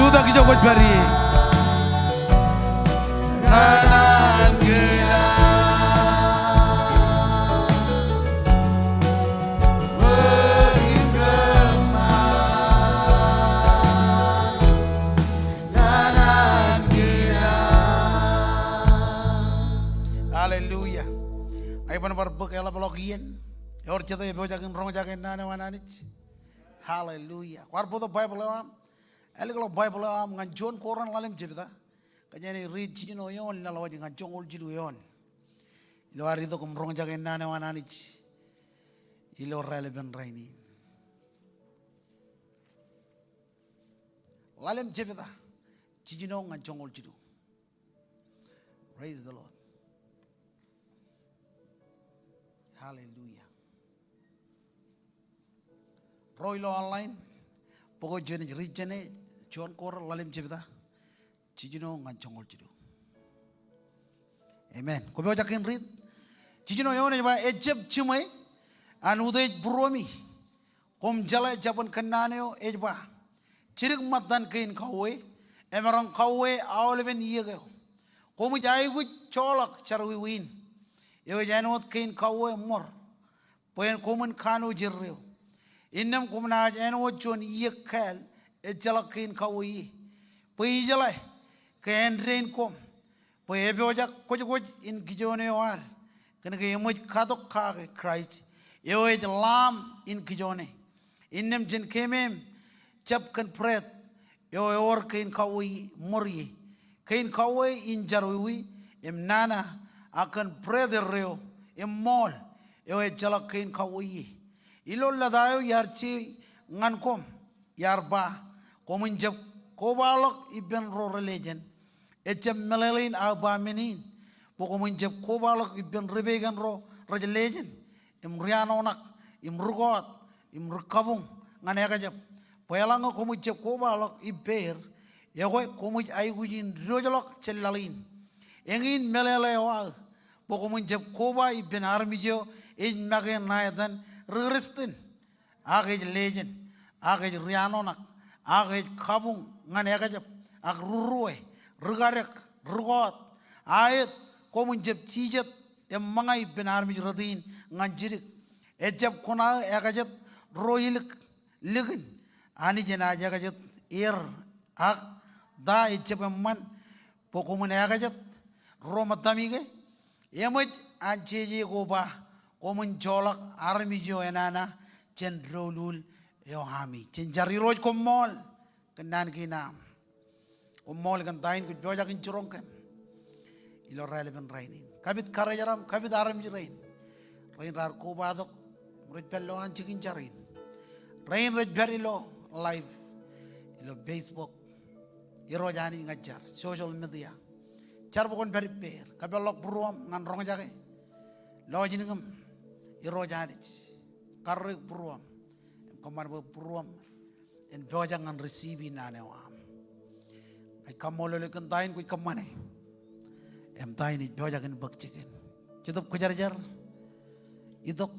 Jutak ijo kwōj pād ie. Hallelujah. Ij ban bar bōk eḷapḷọk iien. Ewōr jete epojak in roñjake naan eo an Anij? Hallelujah. Kwaar bōktok Baibōḷ eo aṃ. Ālikḷọk Baibōḷ eo aṃ ñan juon Korint ḷalem jebta. Kōjeañ riit jiljino eoon, laḷwaj ñan joñoul jilu eoon. Ilo ad itok im roñjake naan eo an Anij ilo raelepin rainin. Ḷalem jebta, jiljino ñan joñoul jilu. Praise the Lord. Hallelujah. Ro ilo online, bok eo juon ej riit jāne, juon Korint ḷalem jebta, jiljino ñan joñoul jilu. Amen. Kwōpojak in riit. Jiljino eoon ej ba, ejjab jiṃwe an utiej būruemi. Koṃ jeḷā jabōn kōnnaan eo ej ba, jidik ṃōttan kein kauwe, emaroñ kauwe aolepen iiōk eo. Koṃij aikuj joḷọk jerọwiwi in eo ej āinwōt kein kauwe ṃor, bwe en koṃwin kanooj erreo. Innām koṃ naaj āinwōt juon iiōk kāāl ejjeḷọk kein kauwe ie. Bwe ijeḷā ke āindein koṃ, bwe epojak kwōjkwōj in kijoone eo ad, kōnke eṃōj katok kake Kraist eo ej Lamb in kijoone. Innām jen keemem jab kōn bread eo ewōr kein kauwe ṃor ie. Kein kauwe in jerọwiwi im nana, ak kōn bread erreo im ṃool eo ejjeḷọk kein kauwe ie. Ilo lōta eo iar je ñan koṃ, iar ba, koṃwin jab kobaḷọk ippān ro reliejen. Ejjab meḷeḷein aō ba men in, bwe koṃwin jab kobaḷọk ippān ripeikan ro rej liejen, im rianoṇak, im ri-kọọt, im ri-kabuñ ñan ekjab. Bwe eḷaññe koṃij jab kobaḷọk ippāer, ekwe koṃij aikuj in diwōjḷọk jān laḷ in. Eñin meḷeḷe eo aō, bwe koṃwin jab koba ippān armej eo ej make ṇa etan ri-Kristian, ak ej liejen, ak ej rianoṇak, ak ej kabuñ ñan ekjab, ak rurue, rikadek, rikọọt. Aet, koṃwin jab jijet im ṃōñā ippān armej rot in ñan jidik. Ejjab kuṇaō ekajet ro ilik likin. Anij enaaj ekajet er, ak ta ejjab eṃṃan bwe koṃwin ekajet ro ṃōttamike? Eṃōj an jeje ko ba, koṃwin joḷọk armej eo enana jān doulul eo ami. Jen jar. Irooj, koṃṃool kōn naan kein aṃ. Koṃṃool kōn ta in kwōj pojak in jiroñ kōm ilo raelepin rainin. Kapit karijeraṃ, kapit armej rein, rein raar kobatok im rej pād lowaan jikin jar in. Rein rej pād ilo live, ilo Facebook. Irooj Anij, ña ij jar, social media. Jar bwe kwōn pād ippāer. Kōpeḷḷọk būruōṃ ñan roñjake lọjilñūṃ. Irooj Anij, karreoik būruōṃ im kōṃṃan bwe būruōṃ en pojak ñan receive naan eo aṃ. Ij kaṃṃoolol eok kōn ta in kwōj kōṃṃane im ta in ej pojak in bōk jikin. Jetōb Kwōjarjar, itok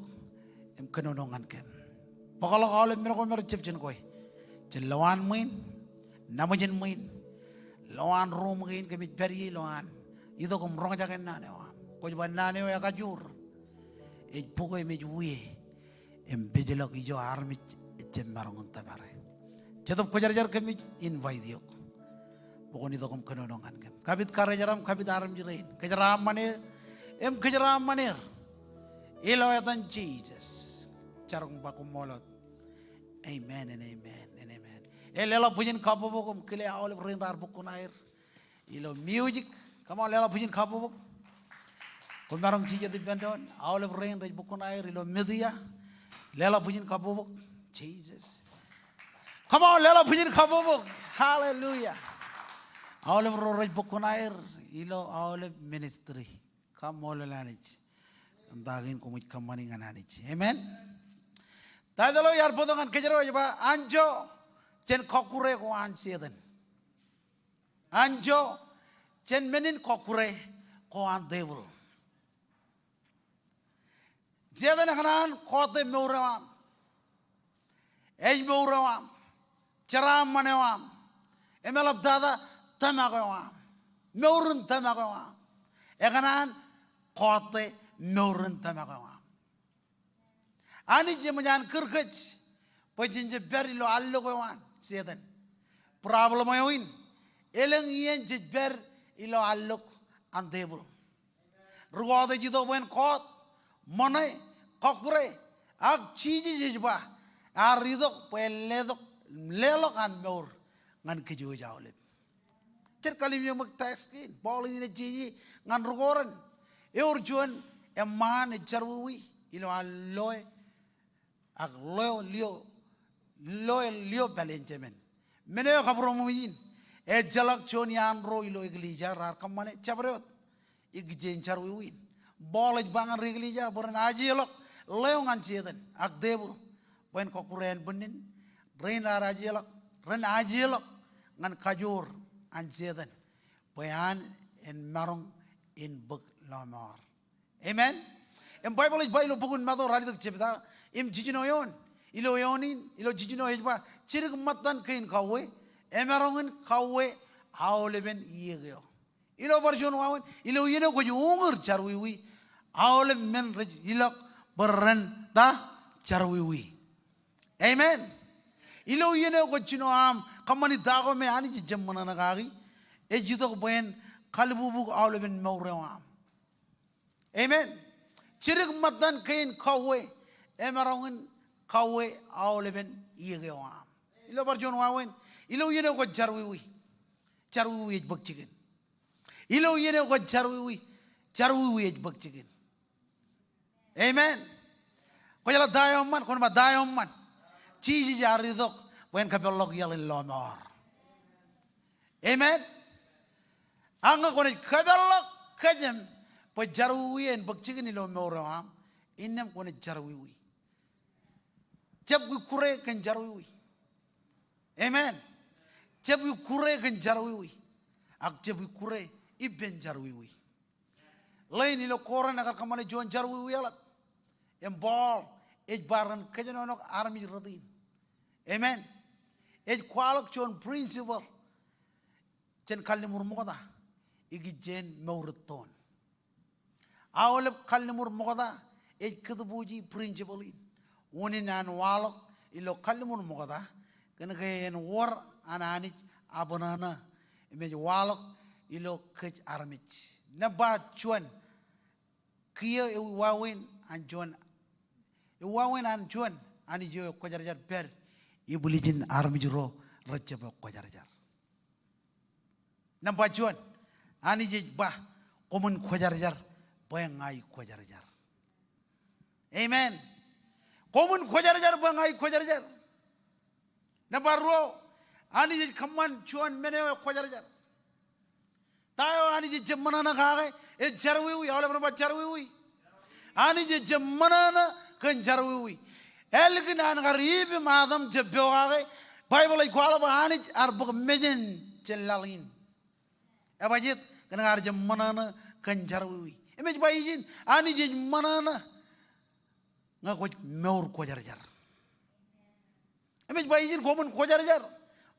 im kōnono ñan kōm. Bōkḷọk aolep men ko me rej jab jān kwe, jān lowaan ṃwiin, naṃōj in ṃwiin, lowaan ruum kein kōmij pād ie, lowaan itok im roñjake naan eo aṃ. Kwōj ba naan eo ekajoor, ej bukwe im ej wie im pejḷọk ijo armej ejjab maroñ in tōpare. Jetōb Kwōjarjar, kōmij invite eok bwe kwōn itok im kōnono ñan kōm. Kapit karijeraṃ, kapit armej rein. Kōjeraaṃṃan eō im kōjeraaṃṃan er ilo etan Jisōs. Jar im ba koṃṃool wōt. Amen and amen and amen. Eḷap bwijin kabbokbok im kile aolep rein raar bōk kuṇaer ilo music. Come on, leḷọk bwijin kabbokbok. Koṃ maroñ jijet ippān doon. Aolep rein rej bōk kuṇaer ilo media, leḷọk bwijin kabbokbok. Jesus. Come on, leḷọk bwijin kabbokbok. Hallelujah. Aolep ro rej bōk kuṇaer ilo aolep ministry. Kaṃṃoolol Anij kōn ta kein koṃij kōṃṃani ñan Anij. Amen. Title eo iar bōktok ñan kōjro ej ba, anjo jān kọkkure ko an Setan. Anjo jān men in kọkkure ko an devil. Setan ekōṇaan kọọte mour eo aṃ, ājmour eo aṃ, jeraaṃṃan eo aṃ, Im eḷaptata tōmak eo aṃ, mour in tōmak eo aṃ. Ekōṇaan kọọte mour in tōmak eo aṃ. Anij eṃōj an kūr kōj bwe jen jab pād ilo allok eo an Setan. Problem eo in, elōñ iien jej pād ilo allok an tepil. Ri kọọt ej itok bwe en kọọt, ṃōṇe, kọkkure, ak Jisōs ej ba ear itok bwe en letok, leḷọk an mour ñan kōj wōj aolep. Jen kallimjek ṃōk text kein. Paul in ej jeje ñan ri Korint. Ewōr juon eṃṃaan ej jarwiwi ilo an loe ak loe lio, loe lio pāleen jemān. Men eo ekabūroṃōj in, ejjeḷọk juon iaan ro ilo eklejia raar kōṃṃane jabdewōt. Ikijjeen jarwiwi in, Paul ej ba ñan ri eklejia bwe ren ajeḷọk ḷeo ñan Setan ak tepil bwe en kọkkure ānbwinnin. Rein raar ajeḷọk, ren ajeḷọk ñan kajoor an Setan bwe an en maroñ in bōk lọmọọr. Amen. Im Baibōḷ ej ba ilo bok in Matu ralitōk jebta im jiljino eoon. Ilo eoon in, ilo jiljino ej ba, jidik ṃōttan kein kauwe, emaroñ in kauwe aolepen iiōk eo. Ilo bar juon wāween, ilo iien eo kwōj uñūr jarwiwi, aolep men rej ilọk bwe ren ta, jarwiwi. Amen. Ilo iien eo kwōj jino aṃ kōṃṃani ta ko me Anij ej jab ṃōṇōṇō kaki, ej itok bwe en kalbubuk aolepen mour eo aṃ. Amen. Jidik ṃōttan kein kauwe, emaroñ in kauwe aolepen iiōk eo aṃ. Ilo bar juon wāween, ilo iien eo kwōj jarwiwi, jarwiwi ej bōk jikin. Ilo iien eo kwōj jarwiwi, jarwiwi ej bōk jikin. Amen. Kwōjeḷā ta eo eṃṃan, kwōn ba ta eo eṃṃan. Jisōs ear itok bwe en kapeḷḷọk iaḷ in lọmọọr. Amen. Ak ñe kwōnaaj kapeḷḷọk kōjām bwe jarwiwi en bōk jikin ilo mour eo aṃ, innām kwōnaaj jarwiwi. Jab kwe kure kōn jarwiwi. Amen. Jab kwe kure kōn jarwiwi. Ak jab kwe kure ippān jarwiwi. Ḷein ilo Korint ekar kōṃṃane juon jarwiwi eḷap. Im Paul ej ba ren kōjenolọk armej rot in. Amen. Ej kwaḷọk juon principle jān kalliṃur ṃokta ikijjien mour ettoon. Aolep kalliṃur ṃokta ej kōtbuuji principle in. Unin an waḷọk ilo kalliṃur ṃokta kōn ke en wōr an Anij abṇōṇō im ej waḷọk ilo kōj armej. Nōṃba juon, kiiō ewi wāween an juon, ewi wāween an juon Anij eo ekwōjarjar pād ibwiljin armej ro rejjab ekwōjarjar. Nōṃba juon, Anij ej ba, koṃwin kwōjarjar bwe ña ikwōjarjar. Amen. Koṃwin kwōjarjar bwe ña ikwōjarjar. Nōṃba ruo, Anij ej kōṃṃan juon men eo ekwōjarjar. Ta eo Anij ej jab ṃōṇōṇō kake? Ej jarwiwi. Aolep ren ba jarwiwi. Anij ej jab ṃōṇōṇō kōn jarwiwi. Ālikin an kar Iv im Adam jab pokake, Baibōḷ ej kwaḷọk bwe Anij ear bōk mejān jān laḷ in. Ebajjeet? Kōn ke ear jab ṃōṇōṇō kōn jarwiwi. Im ej ba ijin, Anij ej ṃōṇōṇō ñe kwōj mour kwōjarjar. Im ej ba ijin, koṃwin kwōjarjar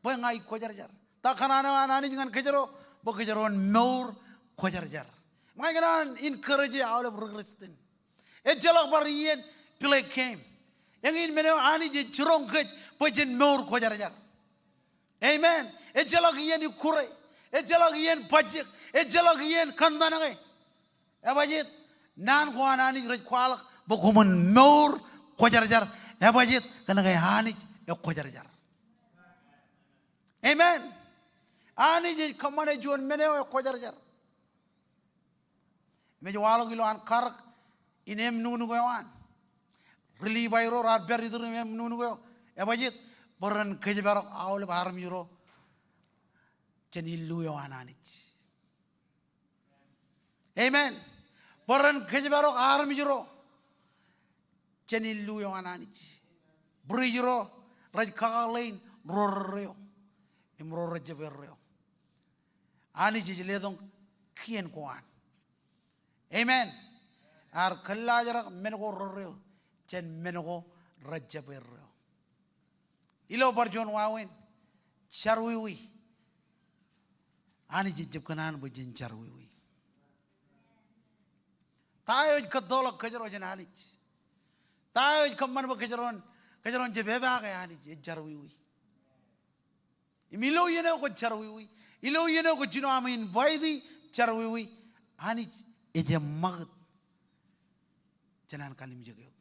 bwe ña ikwōjarjar. Ta kōṇaan eo an Anij ñan kōjro? Bwe kōjro en mour kwōjarjar. Im ña ikōṇaan encourage aolep ri Kristian. Ejjeḷọk bar iien play game. Eñin men eo Anij ej jiroñ kōj bwe jen mour kwōjarjar. Amen. Ejjeḷọk iien ikkure. Ejjeḷọk iien bajjek. Ejjeḷọk iien kōntaṇe. Ebajjeet? Naan ko an Anij rej kwaḷọk bwe koṃwin mour kwōjarjar. Ebajjeet? Kōn ke Anij ekwōjarjar. Amen. Anij ej kōṃṃane juon men eo ekwōjarjar. Im ej waḷọk ilo an karōk in eṃ nuknuk eo an. Ri Livai ro raar pād iturin eṃ nuknuk eo. Ebajjeet? Bwe ren kōjparok aolep armej ro jān illu eo an Anij. Amen. Bwe ren kōjparok armej ro jān illu eo an Anij. Priest ro rej kakaḷein ro rerreo im ro rejjab erreo. Anij ej letok kien ko an. Amen. Ear kōllaajrak men ko rerreo jān men ko rejjab erreo. Ilo bar juon wāween, jarwiwi Anij ejjab kōṇaan bwe jen jerọwiwi. Ta eo ej kōttoḷọk kōjro jān Anij? Ta eo ej kōṃṃan bwe kōjro en, kōjro en jab epaake Anij? Ej jerọwiwi. Im ilo iien eo kwōj jerọwiwi, ilo iien eo kwōj jino aṃ invite jerọwiwi, Anij ej ṃakūt jān an kallimjek eok.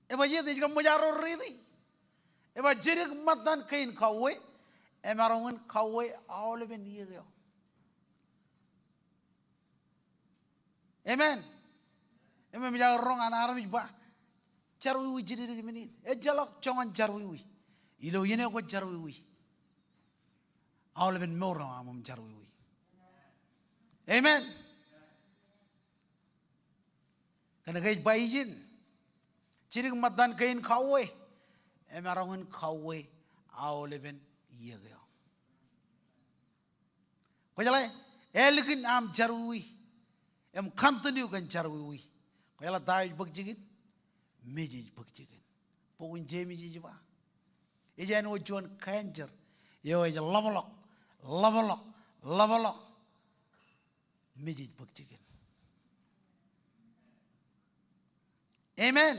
Ej ba, jet ej kab ṃōj arro riiti. Ej ba, jidik ṃōttan kein kauwe, emaroñ in kauwe aolepen iiōk eo. Amen. Im ejako roñ an armej ba, jerọwiwi jidikdik men in. Ejjeḷọk joñan jerọwiwi. Ilo iien eo kwōj jerọwiwi, aolepen mour eo aṃ im jerọwiwi. Amen. Kōnke ej ba ijin, jidik ṃōttan kein kauwe, emaroñ in kauwe aolepen iiōk eo. Kwōjeḷā, ālikin aṃ jerọwiwi im continue kōn jerọwiwi, kwōjeḷā ta eo ej bōk jikin? Mej ej bōk jikin. Bok in Jemes ej ba, ej āinwōt juon cancer eo ej ḷapḷọk, ḷapḷọk, ḷapḷọk. Mej ej bōk jikin. Amen.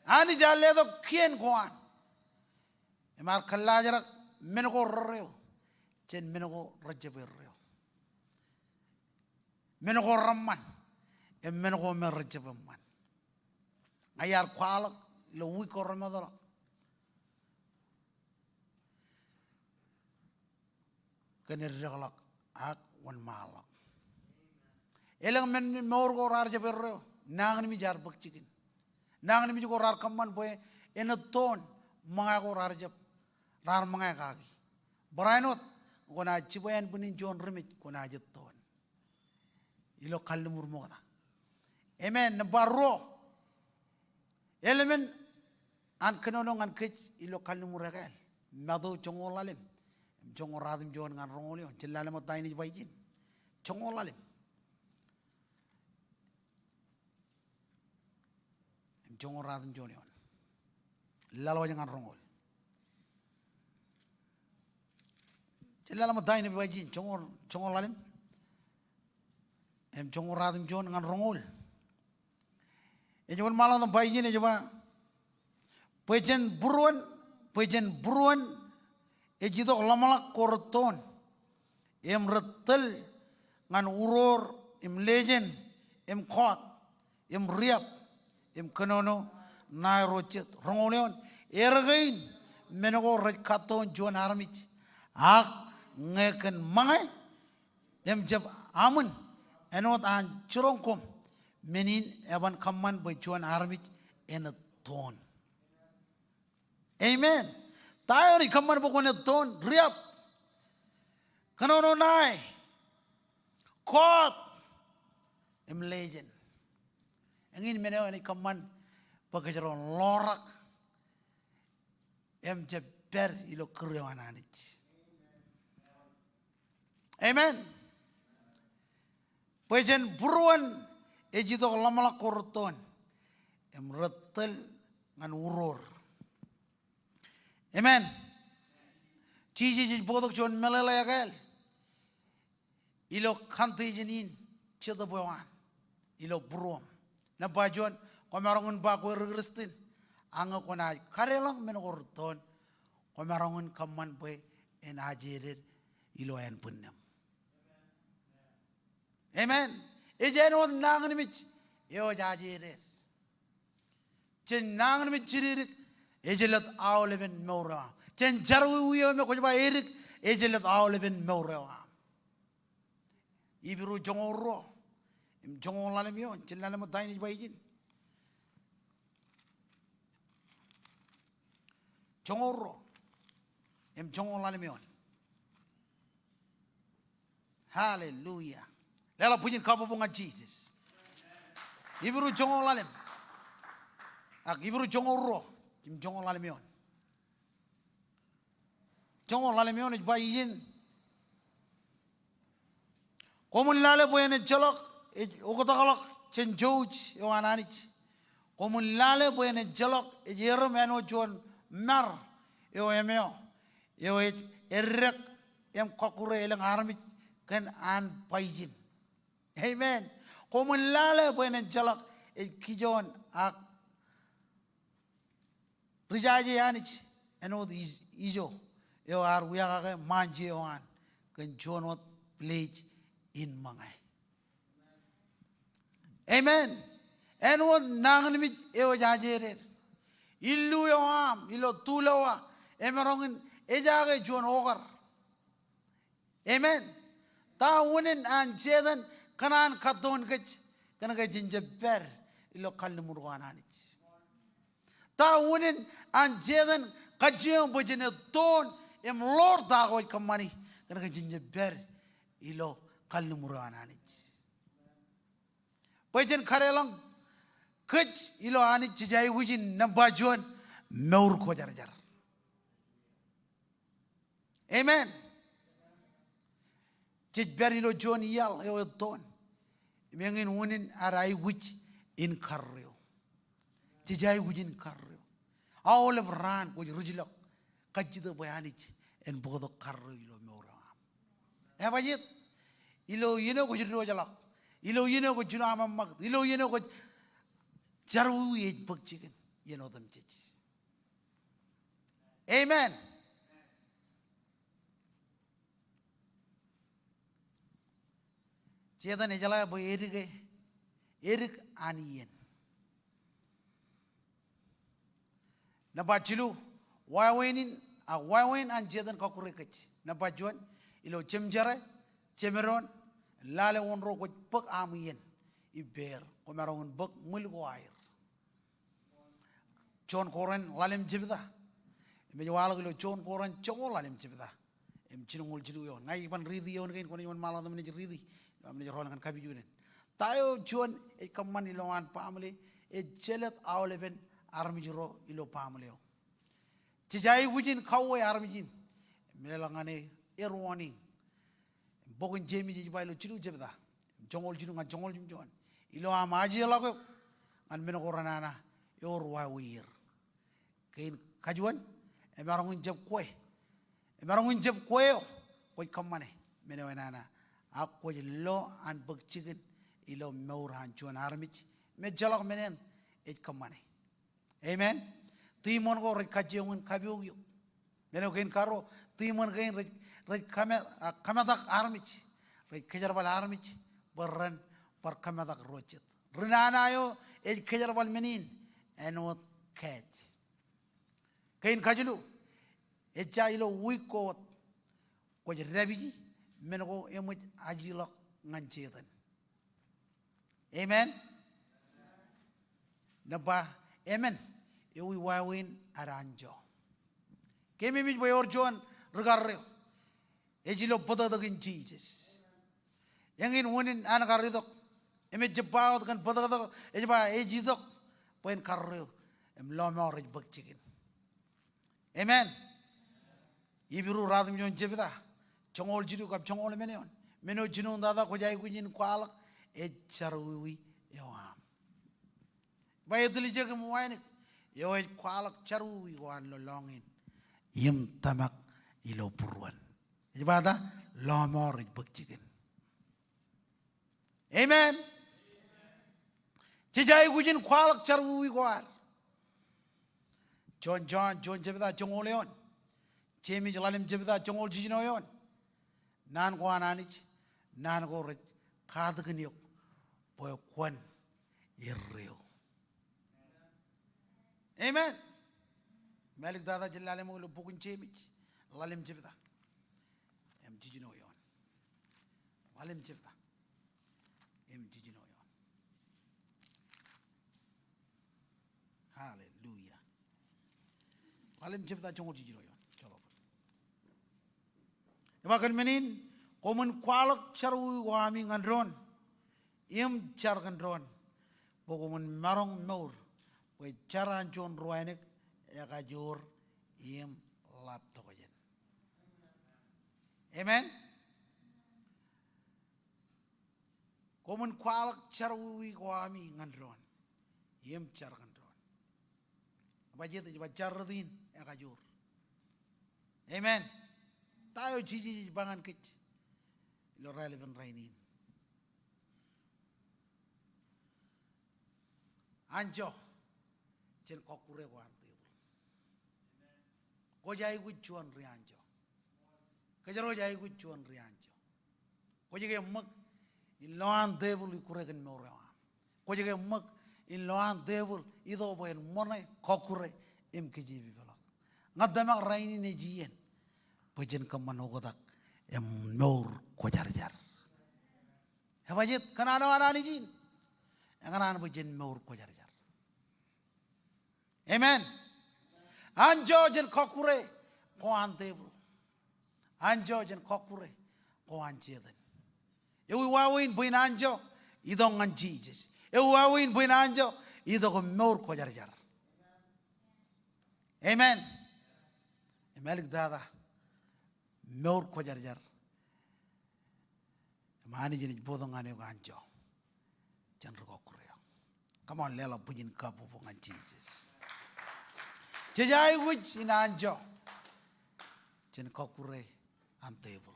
Anij ear letok kien ko an im ear kōllaajrak men ko rerreo jān men ko rejjab erreo, men ko reṃṃan im men ko me rejjab eṃṃan. Ña iar kwaḷọk ilo wiik ko remootḷọk kōn eddekḷọk ak wōnṃaanḷọk. Elōñ men in mour ko raar jab erreo, nañinmej ear bōk jikin. Nañinmej ko raar kōṃṃan bwe en ettoon ṃōñā ko raar jab, raar ṃōñā kaki. Barāinwōt, kwōnaaj jibwe ānbwinnin juon ri mej, kwōnaaj ettoon ilo kalliṃur ṃokta. Amen. Nōṃba ruo, element an kōnono ñan kōj ilo kalliṃur ekāāl. Matu joñoul ḷalem im joñoul ratimjuon ñan roñoul eoon. Jen lale ṃōk ta in ej ba ijin. Joñoul ḷalem im joñoul ratimjuon eoon. Laḷ waj ñan roñoul. Jen lale ṃōk ta in ej ba ijin, joñoul, joñoul ḷalem im joñoul ratimjuon ñan roñoul. Ej wōnṃaanḷọk im ba ijin, ej ba, bwe jān būruon, bwe jān būruon ej itok ḷōmṇak ko rettoon, im rej tōl ñan uroor im legend im kọọt im riab im kōnono ṇae ro jet. Roñoul eoon, erkein men ko rej kattoon juon armej, ak ñe kōn ṃōñā im jab aṃwin, āinwōt an jiroñ koṃ, men in eban kōṃṃan bwe juon armej en ettoon. Amen. Ta eo enaaj kōṃṃan bwe kwōn ettoon? Riab, kōnono ṇae, kọọt, im legend. Eñin men eo enaaj kōṃṃan bwe kōjro en ḷorak im jab pād ilo kūr eo an Anij. Amen. Bwe jān būruon ej itok ḷōmṇak ko rettoon, im rej tōl ñan uroor. Amen. Jisōs ej bōktok juon meḷeḷe ekāāl ilo condition in jetōb eo an ilo būruōṃ. Nōṃba juon, kwōmaroñ in ba kwe ri Kristian, ak ñe kwōnaaj kadeḷọñ men ko rettoon, kwōmaroñ in kōṃṃan bwe en ajeded ilo ānbwinnem. Amen. Ej āinwōt nañinmej eo ej ajeded. Jān nañinmej jidikdik, ej jelōt aolepen mour eo aṃ. Jān jerọwiwi eo me kwōj ba edik, ej jelōt aolepen mour eo aṃ. Hibru joñoul ruo im joñoul ḷalem eoon. Jen lale ṃōk ta in ej ba ijin. Joñoul ruo im joñoul ḷalem eoon. Hallelujah. Leḷọk bwijin kabbokbok ñan Jisōs. Hibru joñoul ḷalem. Ak Hibru joñoul ruo im joñoul ḷalem eoon. Joñoul ḷalem eoon ej ba ijin. Koṃwin lale bwe en ejjeḷọk ej oktakḷọk jān jouj eo an Anij. Koṃwin lale bwe en ejjeḷọk ej erom āinwōt juon mar eo emeo, eo ej eddek im kọkkure elōñ armej kōn an bajjek in. Amen. Koṃwin lale bwe en ejjeḷọk ej kijoon ak rijaje Anij āinwōt ijo eo ear wiakake ṃaanje eo an kōn juon wōt pilej in ṃōñā. Amen. Āinwōt nañinmej eo ej ajeded, illu eo aṃ ilo tulowa emaroñ in ejaake juon okar. Amen. Ta unin an Setan kōṇaan kattoon kōj kōn ke jen jab pād ilo kalliṃur ko an Anij? Ta unin an Setan kajjioñ bwe jen ettoon im ḷoor ta ko ej kōṃṃani kōn ke jen jab pād ilo kalliṃur eo an Anij? Bwe jen kadeḷọñ kōj ilo Anij, jej aikuj in nōṃba juon, mour kwōjarjar. Amen. Jej pād ilo juon iaḷ eo ettoon im eñin unin ad aikuj in karreo. Jej aikuj in karreo. Aolep raan kwōj rijḷọk kajjitōk bwe Anij en bōktok karreo ilo mour eo aṃ. Ebajeet? Ilo iien eo kwōj diwōjḷọk, ilo iien eo kwōj jino aṃ ṃakūt, ilo iien eo kwōj, jerọwiwi ej bōk jikin iien otemjej. Amen. Setan ejeḷā bwe edike, edik an iien. Nōṃba jilu, wāween in, a, wāween an Setan kọkkure kōj. Nōṃba juon, ilo jemjerā, jemedoon, lale wōn ro kwōj bōk aṃ iien ippāer, kwōmaroñ in bōk ṃwil ko aer. Juon Korint ḷalem jebta. Im ej waḷọk ilo Juon Korint joñoul ḷalem jebta im jilñoul jilu eoon. Ña ij ban riiti eoon kein, kwōnaaj wōnṃaanḷọk im naaj riiti, im naaj rọọl ñan kapijuknen. Ta eo juon ej kōṃṃan ilowaan baaṃle ej jelōt aolepen armej ro ilo baaṃle eo? Jej aikuj in kauwe armej in im leḷọk ñan er warning. Im bok in Jemes ej ba ilo jilu jebta im joñoul jilu ñan joñoul jimjuon, ilo aṃ ajeḷọk eok ñan men ko renana ewōr wāweier. Kein kajuon, emaroñ in jab kwe, emaroñ in jab kwe eo kwōj kōṃṃane, men eo enana, ak kwōj lo an bōk jikin ilo mour an juon armej me ejjeḷọk men eṇ ej kōṃṃane. Amen. Tiṃoṇ ko rej kajjioñ in kapook eok. Men eo kein karuo, tiṃoṇ kein rej, rej kōme-, a, kōmetak armej, rej kōjerbal armej bwe ren bar kōmetak ro jet. Ri nana eo ej kōjerbal men in āinwōt kāāj. Kein kajilu, ejja ilo wiik ko wōt kwōj dāpiji men ko eṃōj ajilọk ñan Setan. Amen. Nōṃba emān, ewi wāween ad anjọ? Keememej bwe ewōr juon ri karreo ej ilo bōtōktōkin Jisōs. Eñin unin an kar itok im ej jab ba wōt kōn bōtōktōk, ej ba ej itok bwe en karreo im lọmọọr ej bōk jikin. Amen. Hibru ruatimjuon jebta, joñoul jilu kab joñoul emān eoon. Men eo jinoin tata kwōj aikuj in kwaḷọk ej jerọwiwi eo aṃ. Ba etiljek im wānōk eo ej kwaḷọk jerọwiwi ko an lolọñiin im tōmak ilo būruon. Ej ba ta? Lọmọọr ej bōk jikin. Amen. Jej aikuj in kwaḷọk jerọwiwi ko ad. Juon Jon, juon jebta joñoul eoon. Jemes ḷalem jebta joñoul jiljino eoon. Naan ko an Anij, naan ko rej katakin eok bwe kwōn erreo. Amen. Mālōtlōt tata jen lale ṃōk ilo bok in Jemes ḷalem jebta im jiljino eoon. Ḷalem jebta im jiljino eoon. Hallelujah. Ḷalem jebta joñoul jiljino eoon. Joḷọk. Ej ba kōn men in, koṃwin kwaḷọk jerọwiwi ko ami ñan doon im jar kōn doon, bwe koṃwin maroñ mour, bwe jar an juon ruwānōk ekajoor im ḷap tokjān. Amen. Koṃwin kwaḷọk jerọwiwi ko ami ñan doon im jar kōn doon. Ej ba jet, ej ba jar rot in ekajoor. Amen. Ta eo Jisōs ej ba ñan kōj ilo raelepen rainin? Anjọ jān kọkkure ko an tepil. Kwōj aikuj juon ri anjọ. Kōjro ej aikuj juon ri anjọ. Kwōj ke ṃōk in lo an tepil ikkure kōn mour eo aṃ. Kwōj ke ṃōk in lo an tepil itok bwe en ṃōṇe, kọkkure im kōjepepḷọk. Ña tōmak rainin ej iien bwe jen kōṃṃan oktak im mour kwōjarjar. Ebajet kōṇaan eo an Anij in, ekōṇaan bwe jen mour kwōjarjar. Amen. Anjọ jān kọkkure ko an tepil. Anjọ jān kọkkure ko an Setan. Ewi wāween bwe in anjọ? Itok ñan Jisōs. Ewi wāween bwe in anjọ? Itok im mour kwōjarjar. Amen. Im āliktata, mour kwōjarjar. Im Anij enaaj bōktok ñan eok anjọ jān ri kọkkure eo. Come on, leḷọk bwijin kabbokbok ñan Jisōs. Jej aikuj in anjọ jān kọkkure an tepil.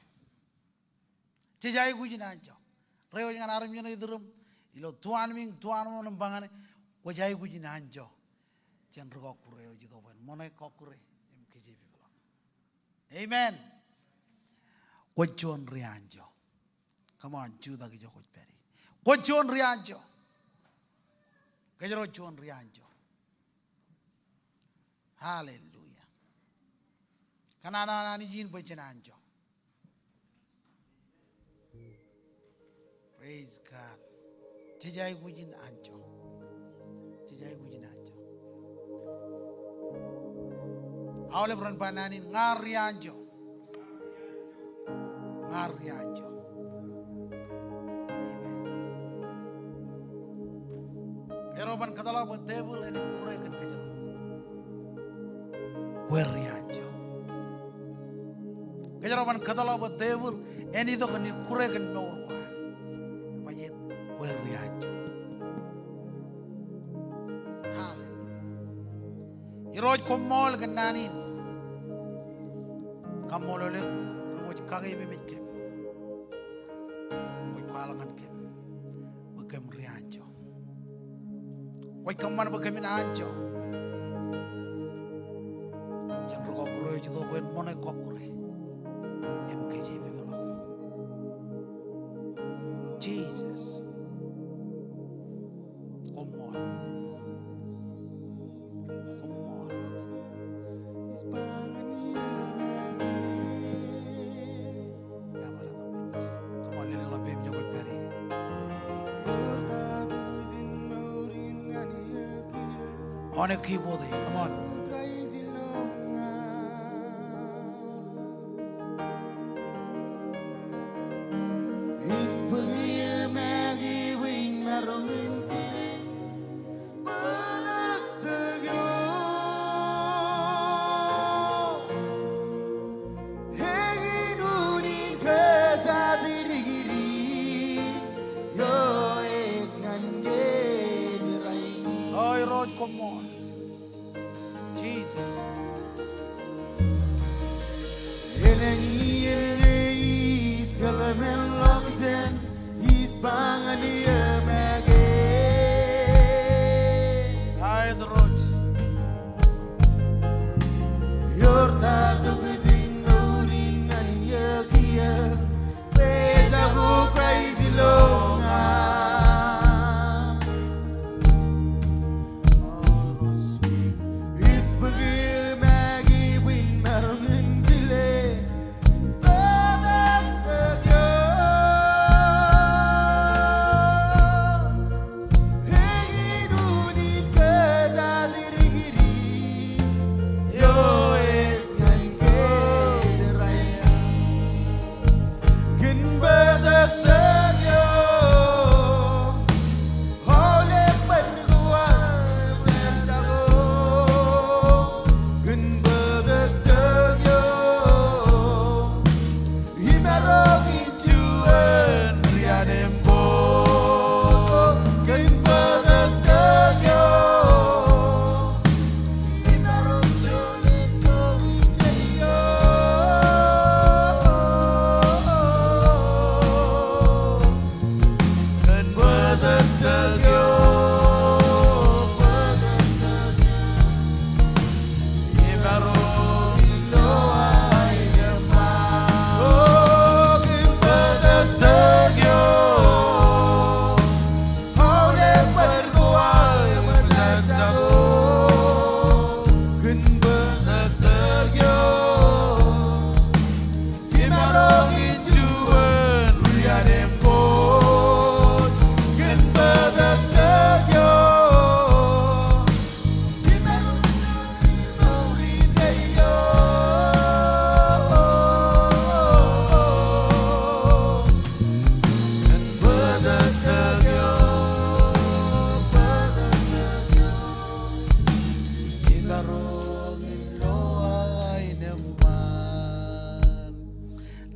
Jej aikuj in anjọ. Reiwōj ñan armej eo iturūṃ ilo tuanmiiñ, tuanmooṇ im ba ñane, kwōj aikuj in anjọ jān ri kọkkure eo ej itok bwe en ṃōṇe, kọkkure im kōjepepḷọk. Amen. Kwōj juon ri anjọ. Come on, jutak ijo kwōj pād ie. Kwōj juon ri anjọ. Kōjro juon ri anjọ. Hallelujah. Kōṇaan eo an Anij in bwe jen anjọ. Praise God. Jej aikuj in anjọ. Jej aikuj in anjọ. Aolep ren ba naan in, ña ri anjọ. Ña ri anjọ. Amen. Erro ban kōtḷọk bwe tepil en ikkure kōn kōjro. Kwe ri anjọ. Kōjro ban kōtḷọk bwe tepil en itok im ikkure kōn mour ko an. Ebajet kwe ri anjọ. Hallelujah. Irooj, koṃṃool kōn naan in. Kaṃṃoolol eok, ren kwōj kakeememej kōm. Kwōj kwaḷọk ñan kōm bwe kōm ri anjọ. Kwōj kōṃṃan bwe kōmin anjọ jān ri kọkkure eo ej itok bwe en ṃōṇe, kọkkure im kōjepepḷọk. Jisōs. Koṃṃool. Koṃṃool. Come on, lelōñḷọk peiṃ ijo kwōj pād ie. On a keyboard eo, come on. O Irooj, koṃṃool. Jisōs. Aet Irooj.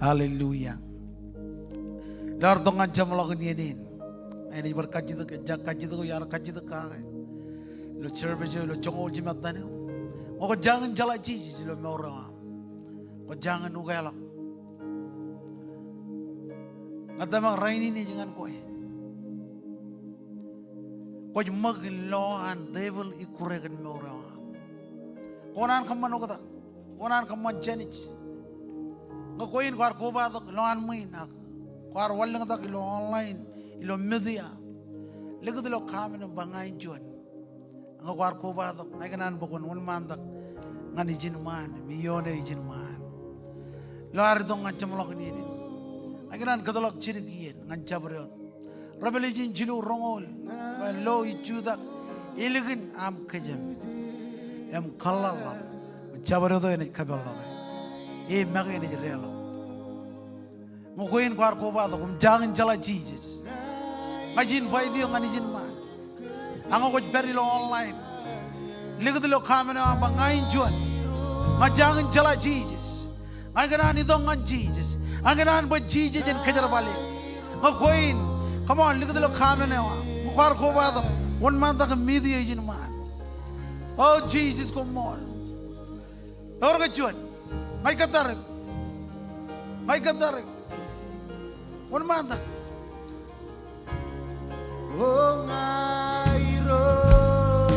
Hallelujah. Ilo ad itok ñan jeṃḷọkin iien in, enaaj bar kajjitōk, ejja kajjitōk, iar kajjitōk kake ilo service eo, ilo joñoul jimattan eo. Ñe kwō jañin jeḷā Jisōs ilo mour eo aṃ, kwō jañin ukeḷọk, ña tōmak rainin ej ñan kwe. Kwōj ṃōk in lo an devil ikkure kōn mour eo aṃ. Kwō kōṇaan kōṃṃan oktak, kwō kōṇaan kōṃṃan jānij. Ñe kwe in kwaar kobatok ilowaan ṃwiin ak kwaar wanlōñtak ilo online, ilo media, likūt ilo comment eo im ba ña in juon. Ñe kwaar kobatok, ña ikōṇaan bwe kwōn wōnṃaantak ñan ijin ṃaan im ioone ijin ṃaan. Ilo ad itok ñan jeṃḷọkin iien in, ña ikōṇaan kōtḷọk jidik iien ñan jabdewōt Revelation jilu roñoul, bwe lo ij jutak ilikin aṃ kōjām im kōḷḷaḷḷaḷ, bwe jabdewōt eo enaaj kōpeḷḷọke, e make enaaj deḷọñ. Ñe kwe in kwaar kobatok im jañin jeḷā Jisōs, ña ij invite eok ñan ijin ṃaan. Ak ñe kwōj pād ilo online, likūt ilo comment eo aṃ ba ña in juon. Ña jañin jeḷā Jisōs. Ña ikōṇaan itok ñan Jisōs. Ña ikōṇaan bwe Jisōs en kōjerbale. Ñe kwe in, come on, likūt ilo comment eo aṃ. Ñe kwaar kobatok, wōnṃaantak im meet eō ijin ṃaan. O Jisōs, koṃṃool. Ewōr ke juon? Ña ij kōttar eok. Ña ij kōttar eok. Wōnṃaantak. O ña Irooj,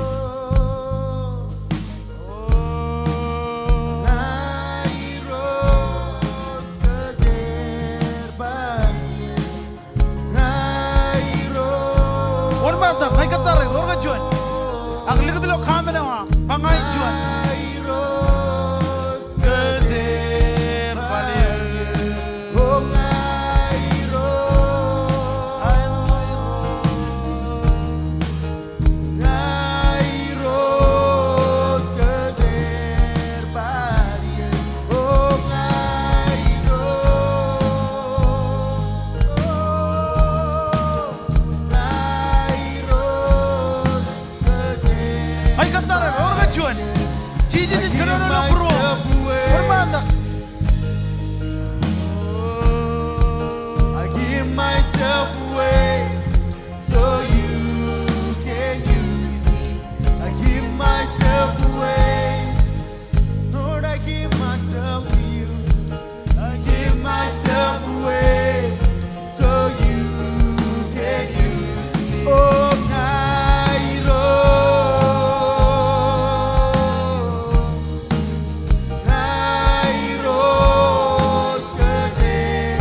ña Irooj kōjerbal eō. Ña Irooj. Wōnṃaantak, ña ij kōttar eok, ewōr ke juon? Ak likūt ilo comment eo aṃ, ba ña in juon. Ña Irooj kōjerbal eō. O ña Irooj. Ña Irooj kōjerbal eō. O ña Irooj. Ña Irooj kōjerbal eō. Ña ij kōttar eok, ewōr ke juon? Jisōs ej kōnono ilo būruō. Wōnṃaantak. I give myself away so you can use me. I give myself away. Lord, I give myself to you. I give myself away so you can use me. O ña Irooj. Ña Irooj kōjerbal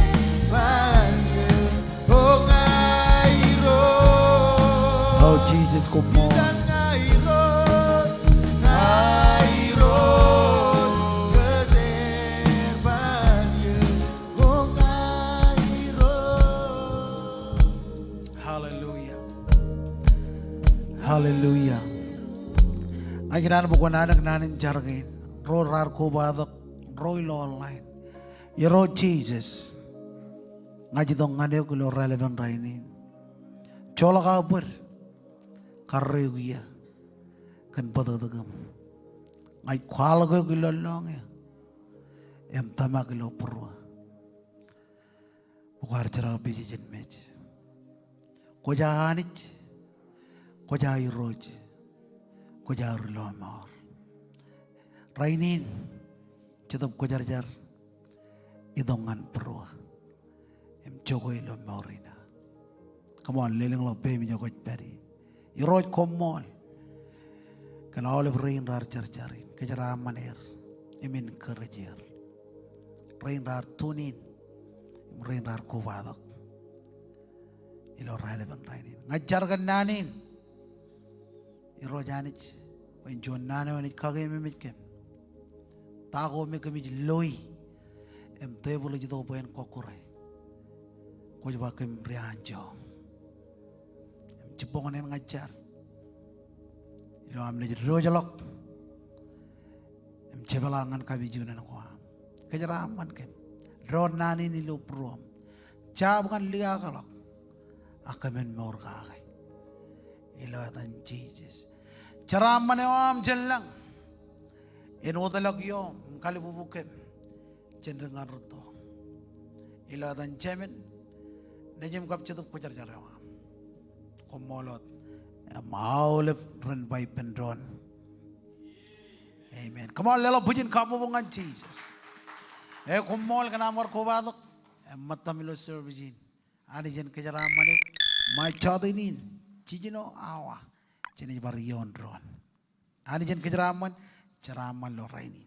eō. O ña Irooj. O Jisōs, koṃṃool. Ña Irooj, ña Irooj kōjerbal eō. O ña Irooj. Hallelujah. Hallelujah. Ña ikōṇaan bwe kwōn anōk naan in jar kein, ro raar kobatok, ro ilo online. Irooj Jisōs, ña ij itok ñan eok ilo raelepen rainin. Joḷọk aō bōd, karreoik eō kōn bōtōktōkūṃ. Ña ij kwaḷọk eok ilo lọñiō im tōmak ilo būruō bwe kwaar jerkakpeje jān mej. Kwōj aō Anij, kwōj aō Irooj, kwōj aō ri lọmọọr. Rainin, Jetōb Kwōjarjar itok ñan būruō im jokwe ilo mour in aō. Come on, lelōñḷọk peiṃ ijo kwōj pād ie. Irooj, koṃṃool kōn aolep rein raar jarjar in, kōjeraaṃṃan er im encourage er. Rein raar tune in im rein raar kobatok ilo raelepen rainin. Ña ij jar kōn naan in. Irooj Anij, bwe en juon naan eo enaaj kakeememej kōm. Ta ko me kōmij loi im tebōḷ ej itok bwe en kọkkure, kwōj ba kōm ri anjọ. Im jibboñōn in ña ij jar ilo am naaj diwōjḷọk im jepḷaak ñan kapijuknen ko am. Kōjeraaṃṃan kōm. Doon naan in ilo būruōm. Jab ñan liaakḷọk ak kōmin mour kake. Ilo etan Jisōs. Jeraaṃṃan eo aṃ jān lañ en wōtlọk ioom im kalbubu kōm jān dik ñan rūtto. Ilo etan Jemān, nejūṃ kab Jetōb Kwōjarjar eo aṃ. Koṃṃool wōt im aolep ren ba ippān doon. Amen. Come on, leḷọk bwijin kabbokbok ñan Jisōs. E, koṃṃool kōn aṃ kar kobatok im ṃōttam ilo service in. Anij en kōjeraaṃṃan eok, ṃae jọteen in, jiljino awa, jenaaj bar iioon doon. Anij en kōjeraaṃṃan, jeraaṃṃan ilo rainin.